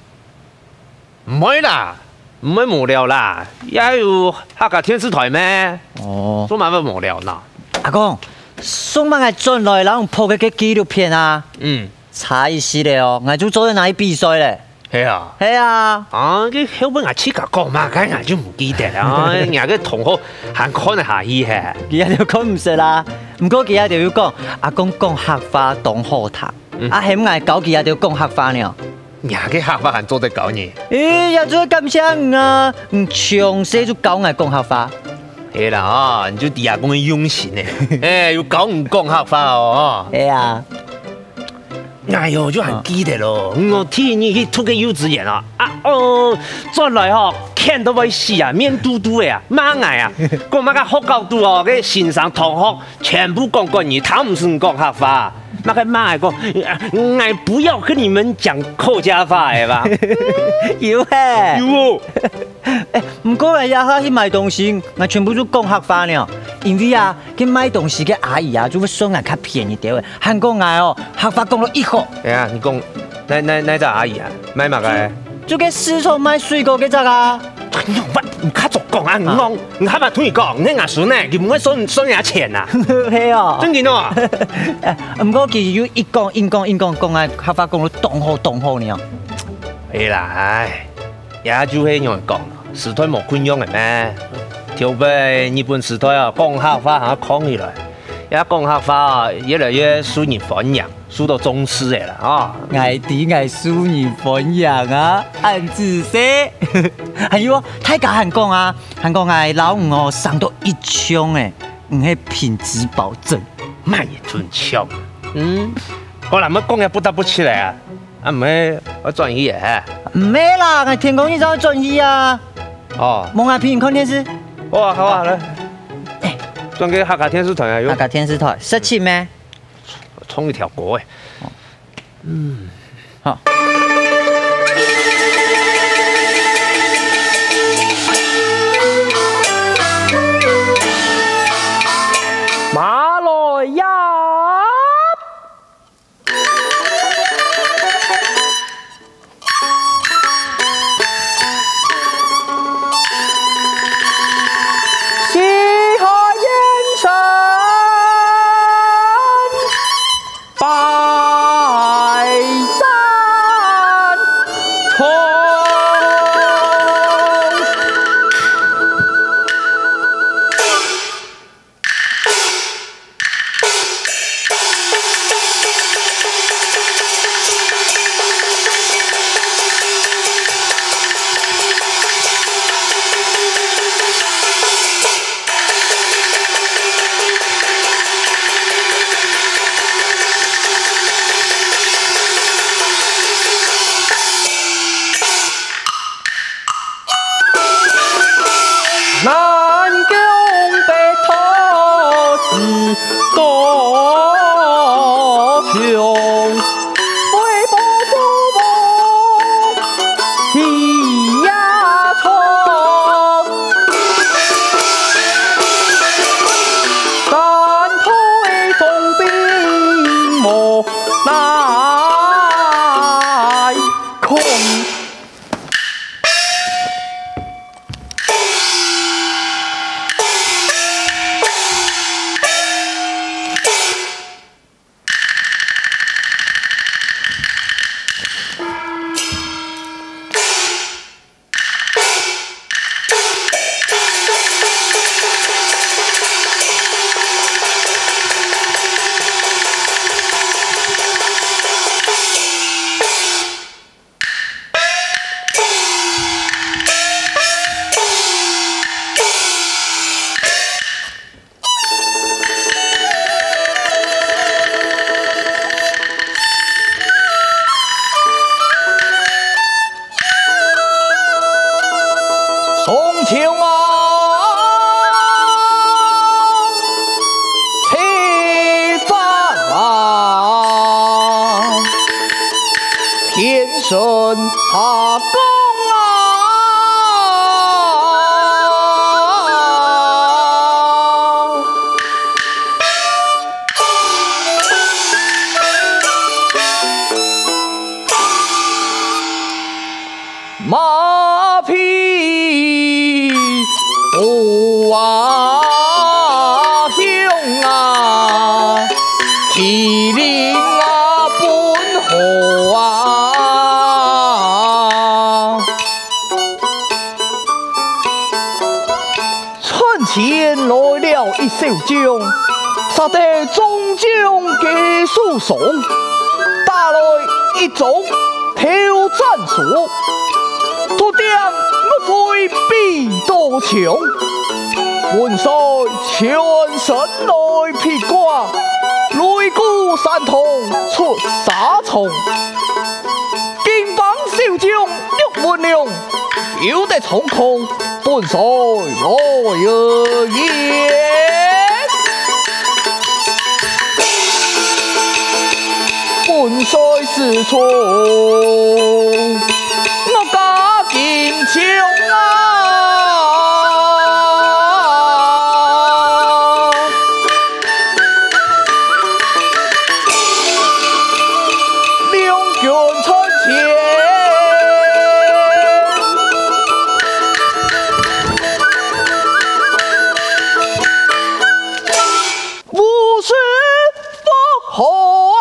毋會啦，毋會無聊啦，也有客家電視台咩？哦。做麼个會無聊呢？阿公，上擺𠊎轉來摎你拍个該紀錄片啊，嗯。差一息咧哦，𠊎就做得拿去比賽咧。係啊。係啊。啊，該後尾𠊎自家講嘛，該𠊎就毋記得了。啊，若个同學還看得下去嘿。佢也就看毋識啦，毋過佢也就有講，阿公講客話當好聽，嗯。啊，喊𠊎教佢也就講客話呢。 若个客話還做得教你？誒，也做得感謝你啊！你從細就教𠊎講客話。係啦，哦，你就知阿公个用心呢。誒，有教你講客話哦，哦。係啊。哎喲，就還記得咯，我第一日去讀个幼稚園啊，啊，哦，轉來吼，譴到會死啊，面嘟嘟个啊，罵𠊎啊，講麼个學校肚哦，該先生同學 全部講國語，他毋識講客話。麼个罵𠊎講，呃，𠊎不要跟你們講客家話，係吧？有嘿。有哦。誒，毋過𠊎這下去買東西，𠊎全部都講客話呢。因為啊，該賣東西个阿姨啊，就會算𠊎較便宜兜仔，還講𠊎哦，客話講到異好。哎呀，你講，哪，哪，哪隻阿姨啊？賣麼个？就該市場賣水果該隻啊。 哎喲，你較早講啊，你講，你還毋同佢講，你阿孫呢，佢毋會算，算你錢啊。係哦。正經哦。毋過佢又一講，硬講，硬講，講啊，客話講到當好，當好呢。係啦，唉，也就係恁樣講，時代無共樣个咩？頭擺日本時代啊，講客話還囥起來，也講客話啊，越來越受人歡迎。 受到重視个啦，吼。𠊎知𠊎受人歡迎啊，恁仔細。還有哦，大家還講啊，還講𠊎摎你哦生到一樣誒，你係品質保證。麼个一寸長？嗯，好啦，莫講也不得不起來啊，啊毋係愛轉去誒。毋係啦，𠊎天光日正愛轉去啊。哦，無𠊎陪你看電視。好啊，好啊，來。轉去客家電視台啊，有。客家電視台，十七咩？ 唱一條歌誒。嗯，好。馬來亞。 西河鹽城拜山。高雄，威风风风起呀冲，山头的总兵莫来空。 松江啊，七番啊，天神下降啊。 马屁股啊，雄啊，麒麟啊，奔河啊。 村前來了一小將，殺得眾將个首級，打來一張頭斬書，獨釘岳飛鼻到腸，本帥全身來披掛，擂鼓山堂出沙場。敬拜小將岳文龍， 有得衝空，本帥來也。本帥使出岳家金槍啊！ 两军阵前，无事不好啊！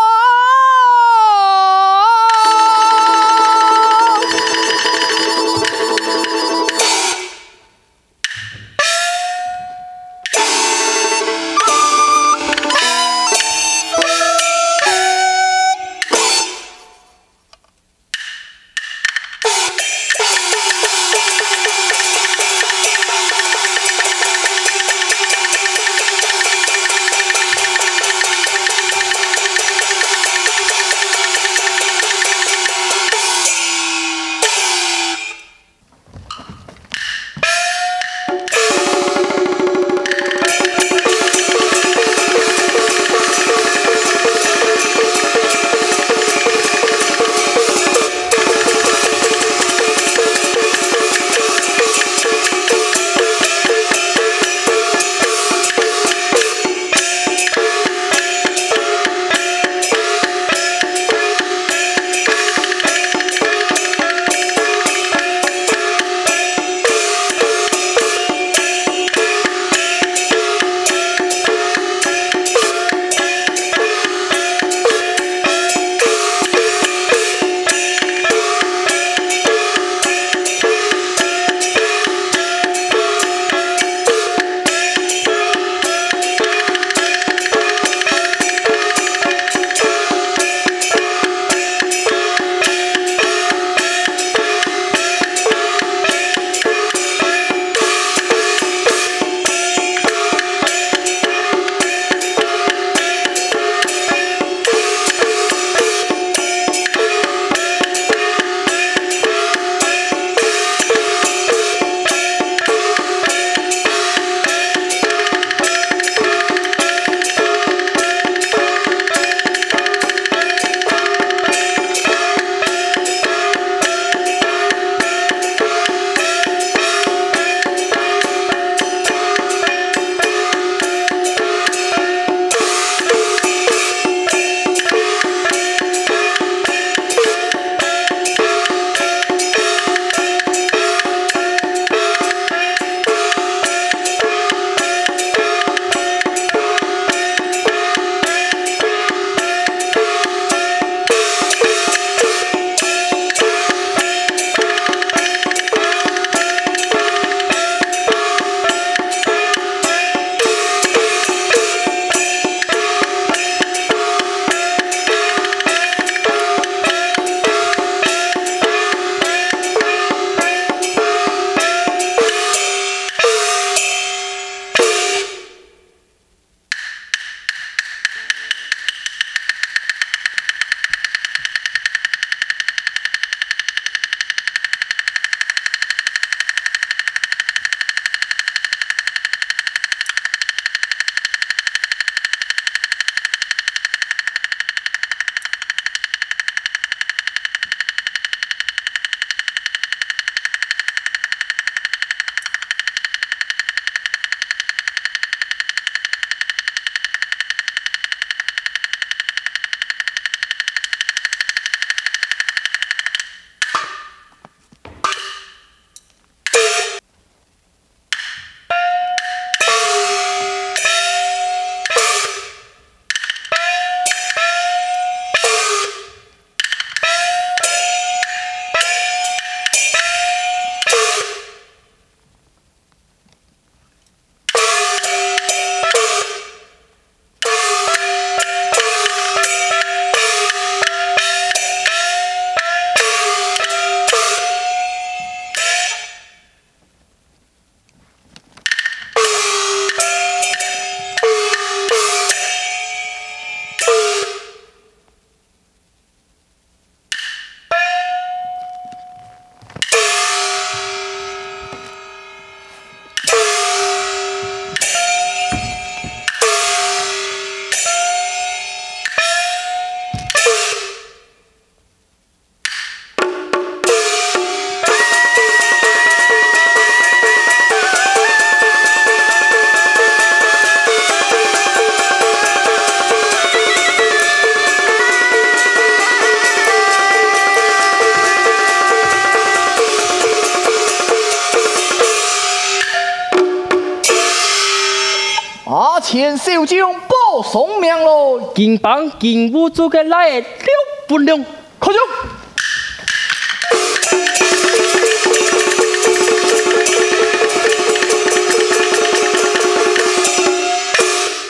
前手將報上名來。緊幫緊護住个倈仔六分鐘。 開將！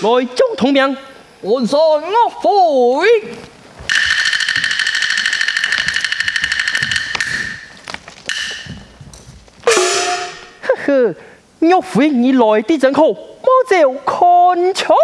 來將同名。換帥岳飛！呵呵，岳飛你來得正好，莫走看場。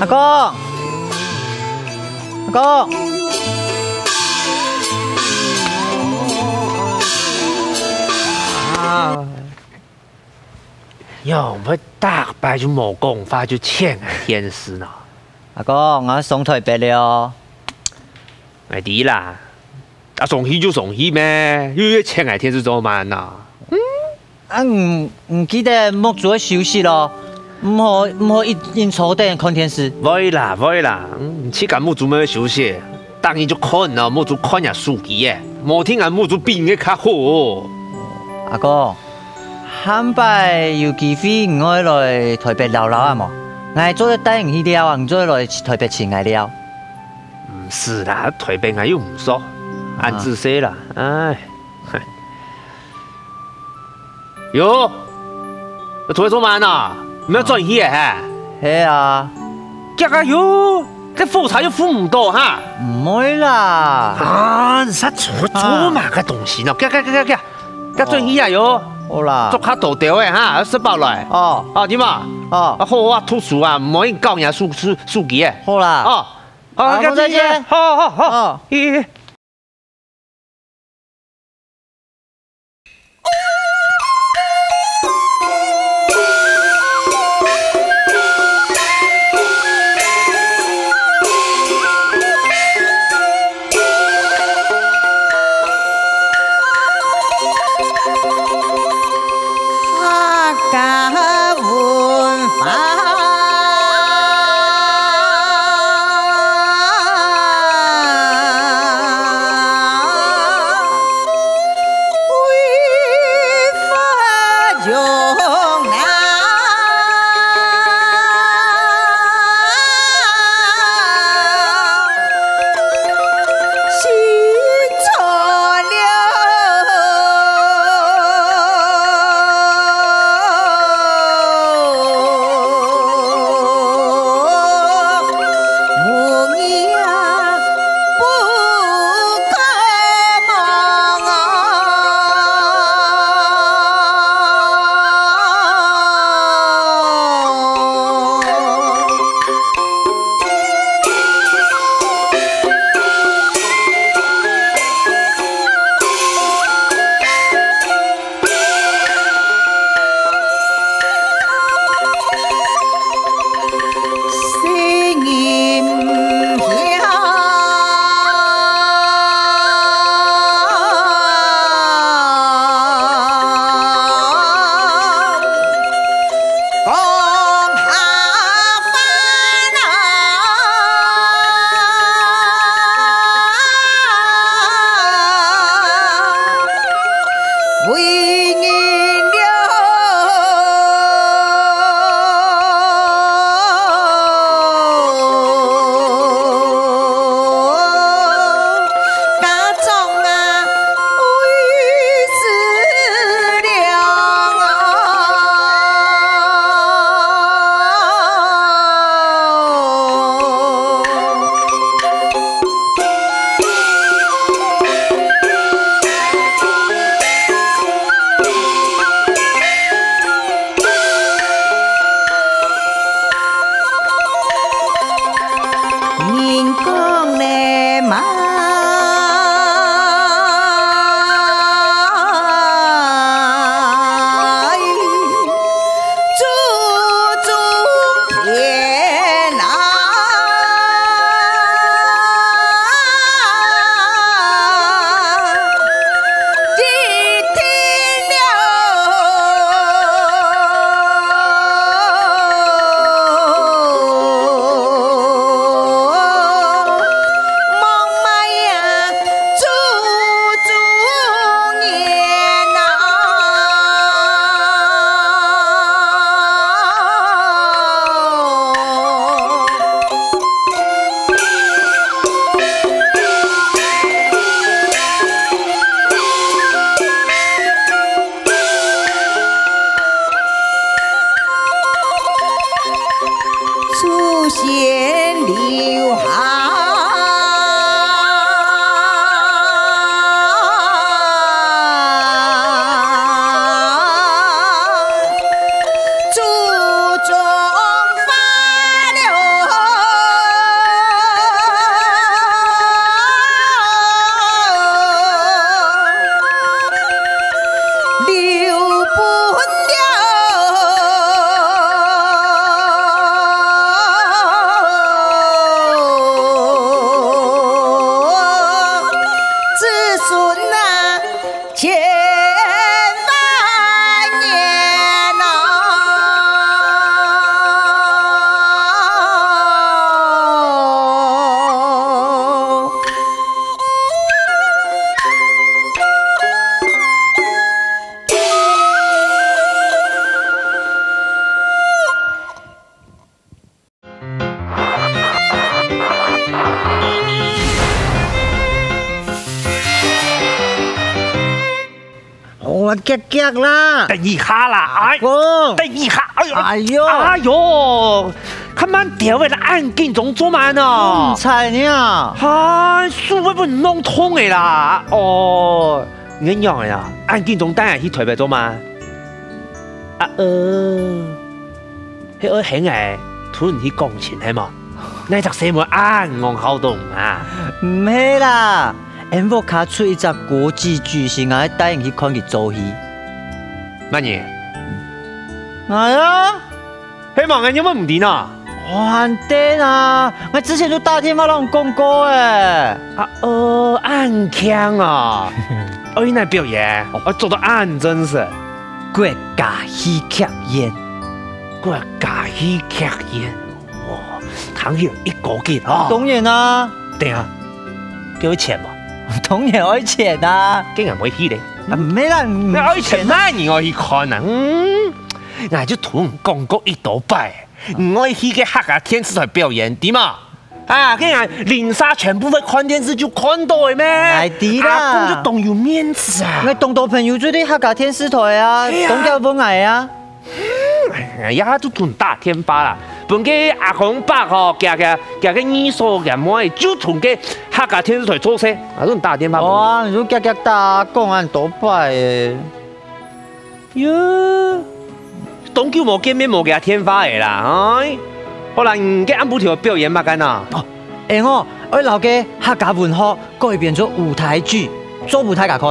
阿公，阿公。啊，仰會逐擺就無講話就嗆𠊎電視呢？阿公，𠊎上臺北了。𠊎知啦，啊，上去就上去咩，又愛嗆𠊎電視做麼个啊？ 啊，毋，毋記得目珠愛休息咯，毋好，毋好一，一直坐等看電視。會啦，會啦，嗯，自家目珠愛休息，逐日就看啊，目珠看啊手機仔，無定𠊎目珠比你較好哦。阿公，下擺有機會你愛來臺北尞尞啊無？𠊎做得帶你去尞啊，你做得來臺北尋𠊎尞。毋使啦，臺北𠊎又毋熟，恁仔細啦，唉。 喲，你出來做麼个啊？毋係轉去个係？係啊。遽啊喲，這火車又赴毋著哈。毋會啦。啊，你煞出來做麼个東西呢？遽遽遽遽遽，遽轉去啊喲。好啦。做較多兜仔哈，食飽來。哦。啊，知無？哦。啊，好好啊，讀書啊，毋好搞若手，手，手機仔。好啦。哦，好，啊，遽轉去。好，好，好。哦。咦。哦，遽遽啦！等一下啦，哎，哥，等一下，哎呦，哎呦，哎呦，較慢兜仔啦，恁緊張做麼个呢？毋知呢。哎，手會分弄痛个啦。哦，你仰仔啊？恁緊張帶𠊎去臺北做麼个？啊，呃，係愛喊𠊎同你去講親係無？哪隻細妹恁戇好動啊？毋係啦，𠊎屋下出一隻國際巨星啊，愛帶你去看佢做戲。麼人？𠊎啊！係無？𠊎仰會毋知呢？哦，恁得啊！𠊎之前就打電話摎你講過欸。啊，哦，恁慶啊！愛哪表演？愛做到恁正式？國家戲劇院。國家戲劇院？哦，聽起來已高級哦。當然啊。等下，該愛錢無？當然愛錢啊。該𠊎毋愛去咧。啊，毋係啦，你愛錢，麼人愛去看啊？嗯，𠊎就同你講過已多擺，你愛去該客家電視臺表演，知無？啊，該𠊎鄰舍全部會看電視就看著个咩？𠊎知啦。阿公就當有面子啊。𠊎當多朋友就在客家電視臺啊，係啊。當多問𠊎啊。 哎呀，就同你打電話啦，分該阿公伯吼，寄寄寄个二嫂个妹，就同該客家電視臺做事，啊，同你打電話。哦，你就遽遽打，講恁多擺欸。喲，當久無見面，無寄電話个啦，哎。好啦，你該暗晡頭表演麼个呢？哦，𠊎哦，愛摎該客家文學改編做舞臺劇，做舞台劇看。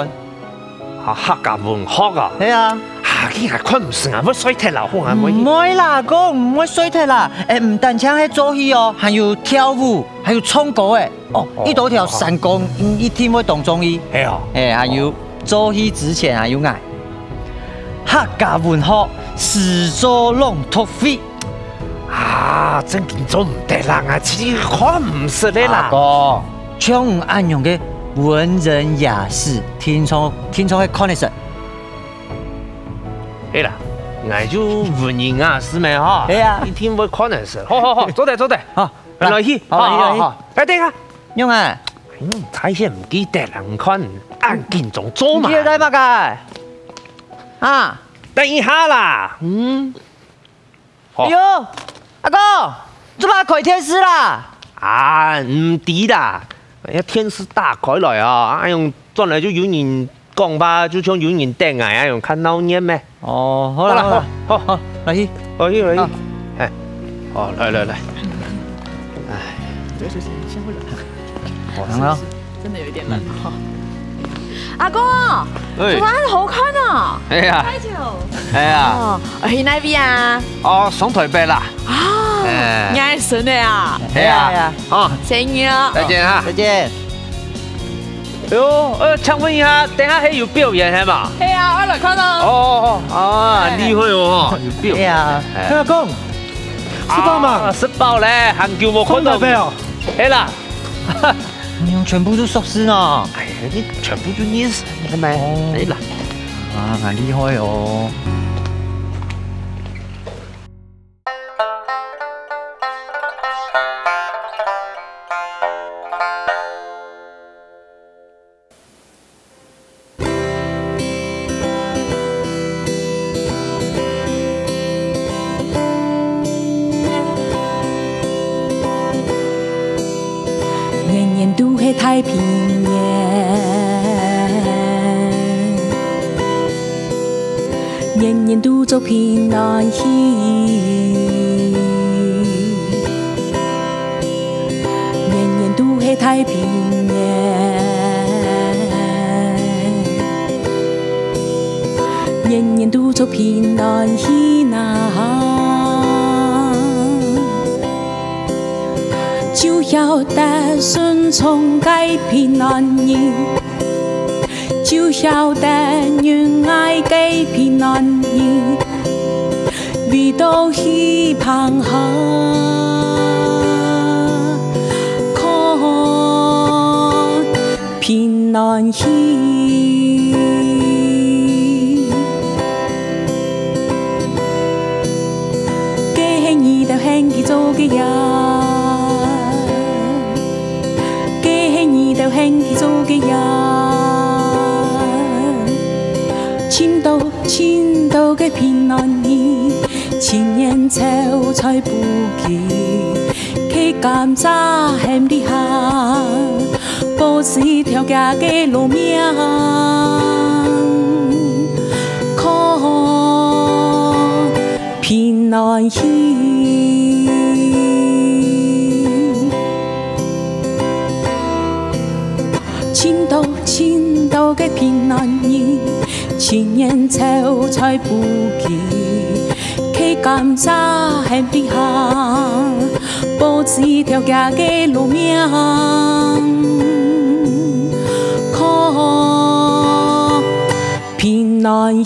啊，客家文學啊？係啊。啊，佢還看毋識啊，會衰忒啦，好啊，毋會。毋會啦，哥，毋會衰忒啦。欸，毋單淨係做戲哦，還有跳舞，還有唱歌欸。哦，哦，一到條山歌，嗯，一定會當中意。係哦。欸，還有做戲之前還有𠊎。客家文學詩作朗讀會。 啊，正經做毋得啦，𠊎自家看毋識个啦。阿哥，像你恁樣个文人雅士，聽眾，聽眾會看得識。係啦，𠊎就文人雅士咩吼。係啊。一定會看得識。好好好，做得做得。好，來去，好，來去，來去。好，好。欸，等一下。仰啊？嗯，大仙毋記得啦，你看，恁緊張做麼个？你記得帶麼个？啊？等一下啦，嗯。 好。哎喲，阿哥，做麼个開電視啦？啊，毋知啦，哎呀，電視打開來啊，哎喲，轉來就有人講話，就像有人等𠊎，哎喲，較鬧熱咩。哦，好啦，好啦，好啦，好，好，來去。來去，來去。好。哎，好，來來來，哎。行了。 真的有一點冷哈。阿公，哎。昨晚好看哦。哎呀。太久。哎呀。哦，去哪位啊？哦，上台北啦。啊，哎。你還生的啊？哎呀。哎呀。哦，生日哦。再見哈。再見。哎喲，呃，請問一下，等下還有表演係嗎？係啊，我來看哦。哦哦哦，啊，哎。厲害哦，有表演。哎呀，哎。阿公，食飽嗎？啊，食飽咧，很久無看到。上台北哦。係啦。 你全部都熟識呢？哎呀，你全部都認識，你看沒？哦。哎啦。啊，恁厲害哦。年年都係大平年，年年都做平安喜。 年年都係大平年，年年都做平安喜呐。就曉得順從个平安人， 就曉得仁愛个平安人，為到希望好看平安喜。該係你兜喊佢做个呀。个夜，尋到，尋到个平安夜，千年愁在不及，去甘蔗田裡下，保持條家个路名，靠平安夜。 尋到，尋到个平安夜，千年愁在不及，去甘蔗田裡下，保持條家个路名，靠平安夜。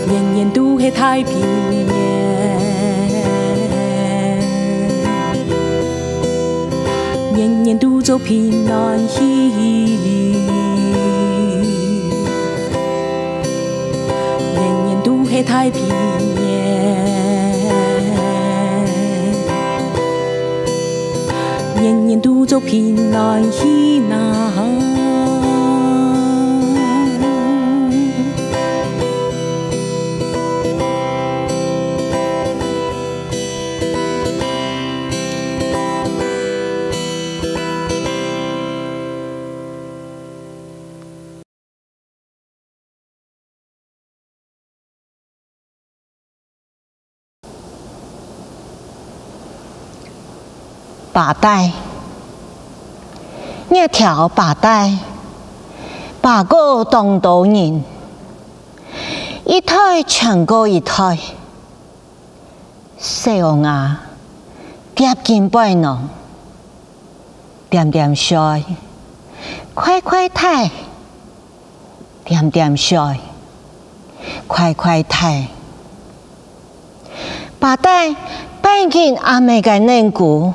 年年都係大平年，年年都做平安夜，年年都係大平年。 年年都做平安夜呐。 爸帶，這條爸帶，爸過當多人，一代傳過一代。細孲仔，貼近背囊，恬恬睡，快快大。 恬恬睡，快快大。爸帶，拜見阿姆个乳溝，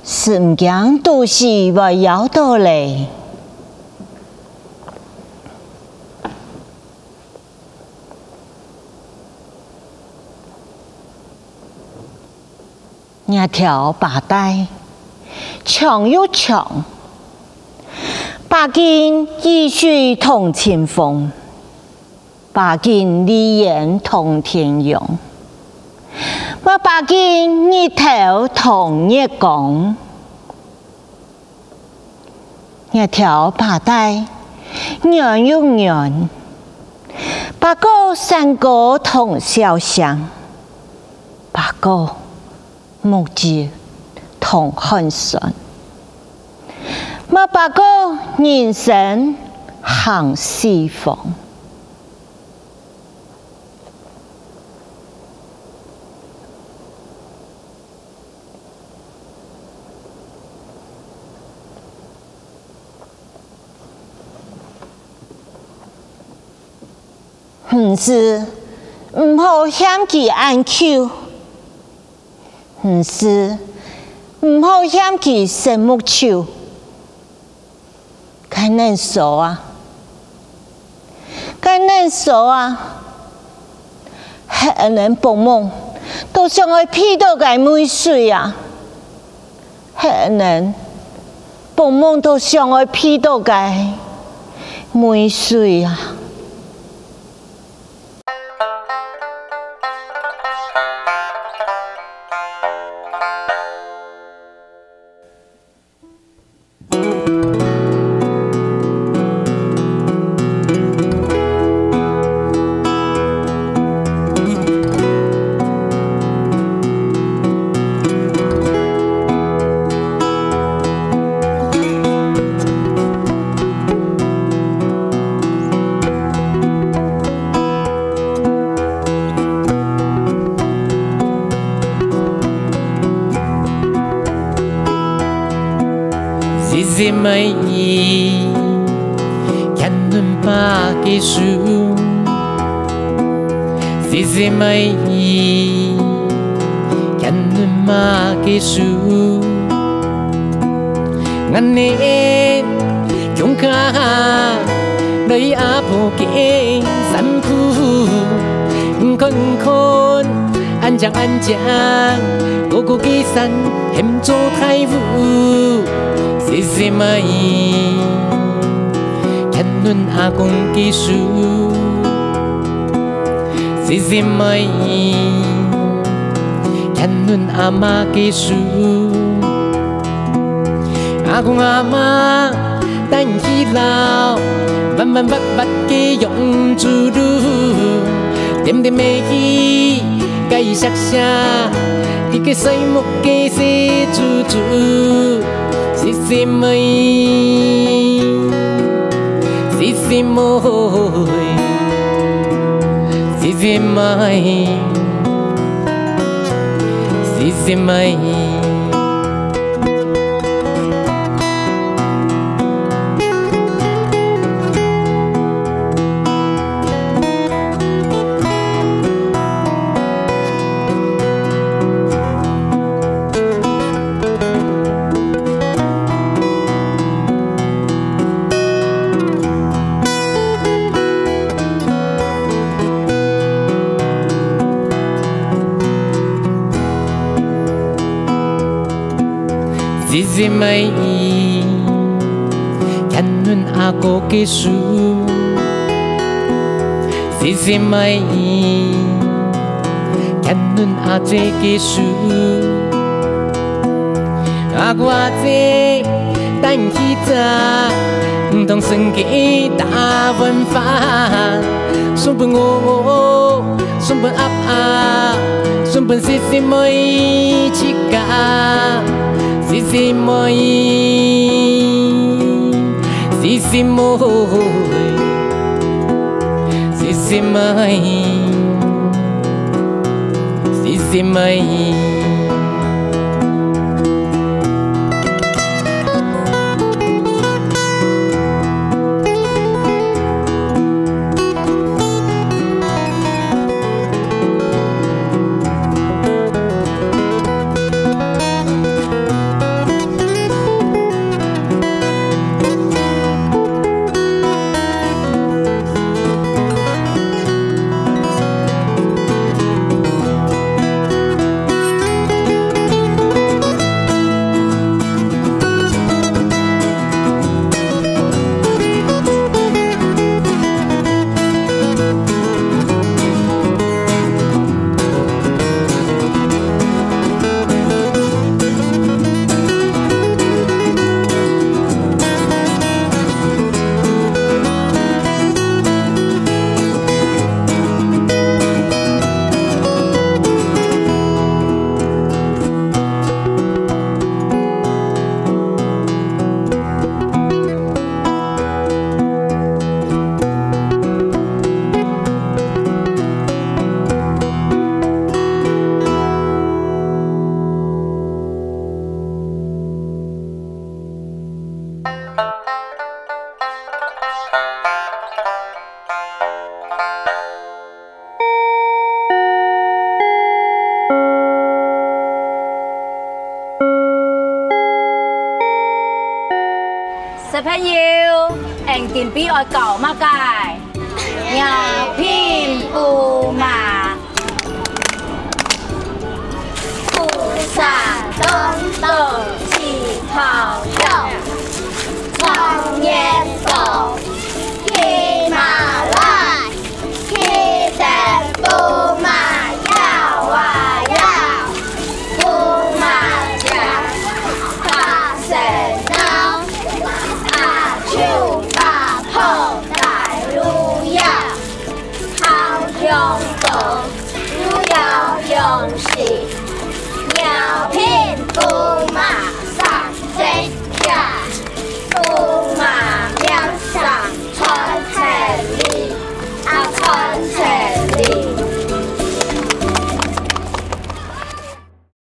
使毋驚肚屎會枵著咧。 這條爸帶，長又長，爸經雨水同清風，爸經梨園同田園，乜爸經日頭同月光。 這條爸帶，軟又軟，爸過山歌同小城，爸過目汁同汗酸，乜爸過人生行四方。 毋使，毋好嫌佢恁舊；毋使，毋好嫌佢色目醜。 該等棗啊，該等棗啊，係𠊎等發夢都想愛鼻著个味緒啊，係𠊎等發夢都想愛鼻著个味緒啊。 細細妹仔，牽等爸个手。細細妹仔，牽等媽个手。 恁呢，共下來阿婆个山鋪，看看恁靚恁靚，高高个山喊做大武，細細妹，牽等阿公个手，細細妹，牽等阿媽个手。阿公阿媽 擔起老彎彎斡斡个羊豬犢，恬恬仔去該惜惜一个細目个細豬豬，細細妹，細細妹，細細妹，細細妹。 細細妹，牽等阿哥个手，細細妹，牽等阿姊个手。阿哥阿姊，等佢隻，毋通生个大碗飯，送分我，送分阿爸，送分細細妹自家，細細妹，細細妹，細細妹，細細妹。 小朋友，𫣆今晡日愛搞麼个？尿拼布馬。 烏沙當當起泡尿，長年多，騎馬來，騎得布馬搖啊搖，布馬正打細鬧，阿舅阿婆帶路搖。 行向東，又要向西，尿拼布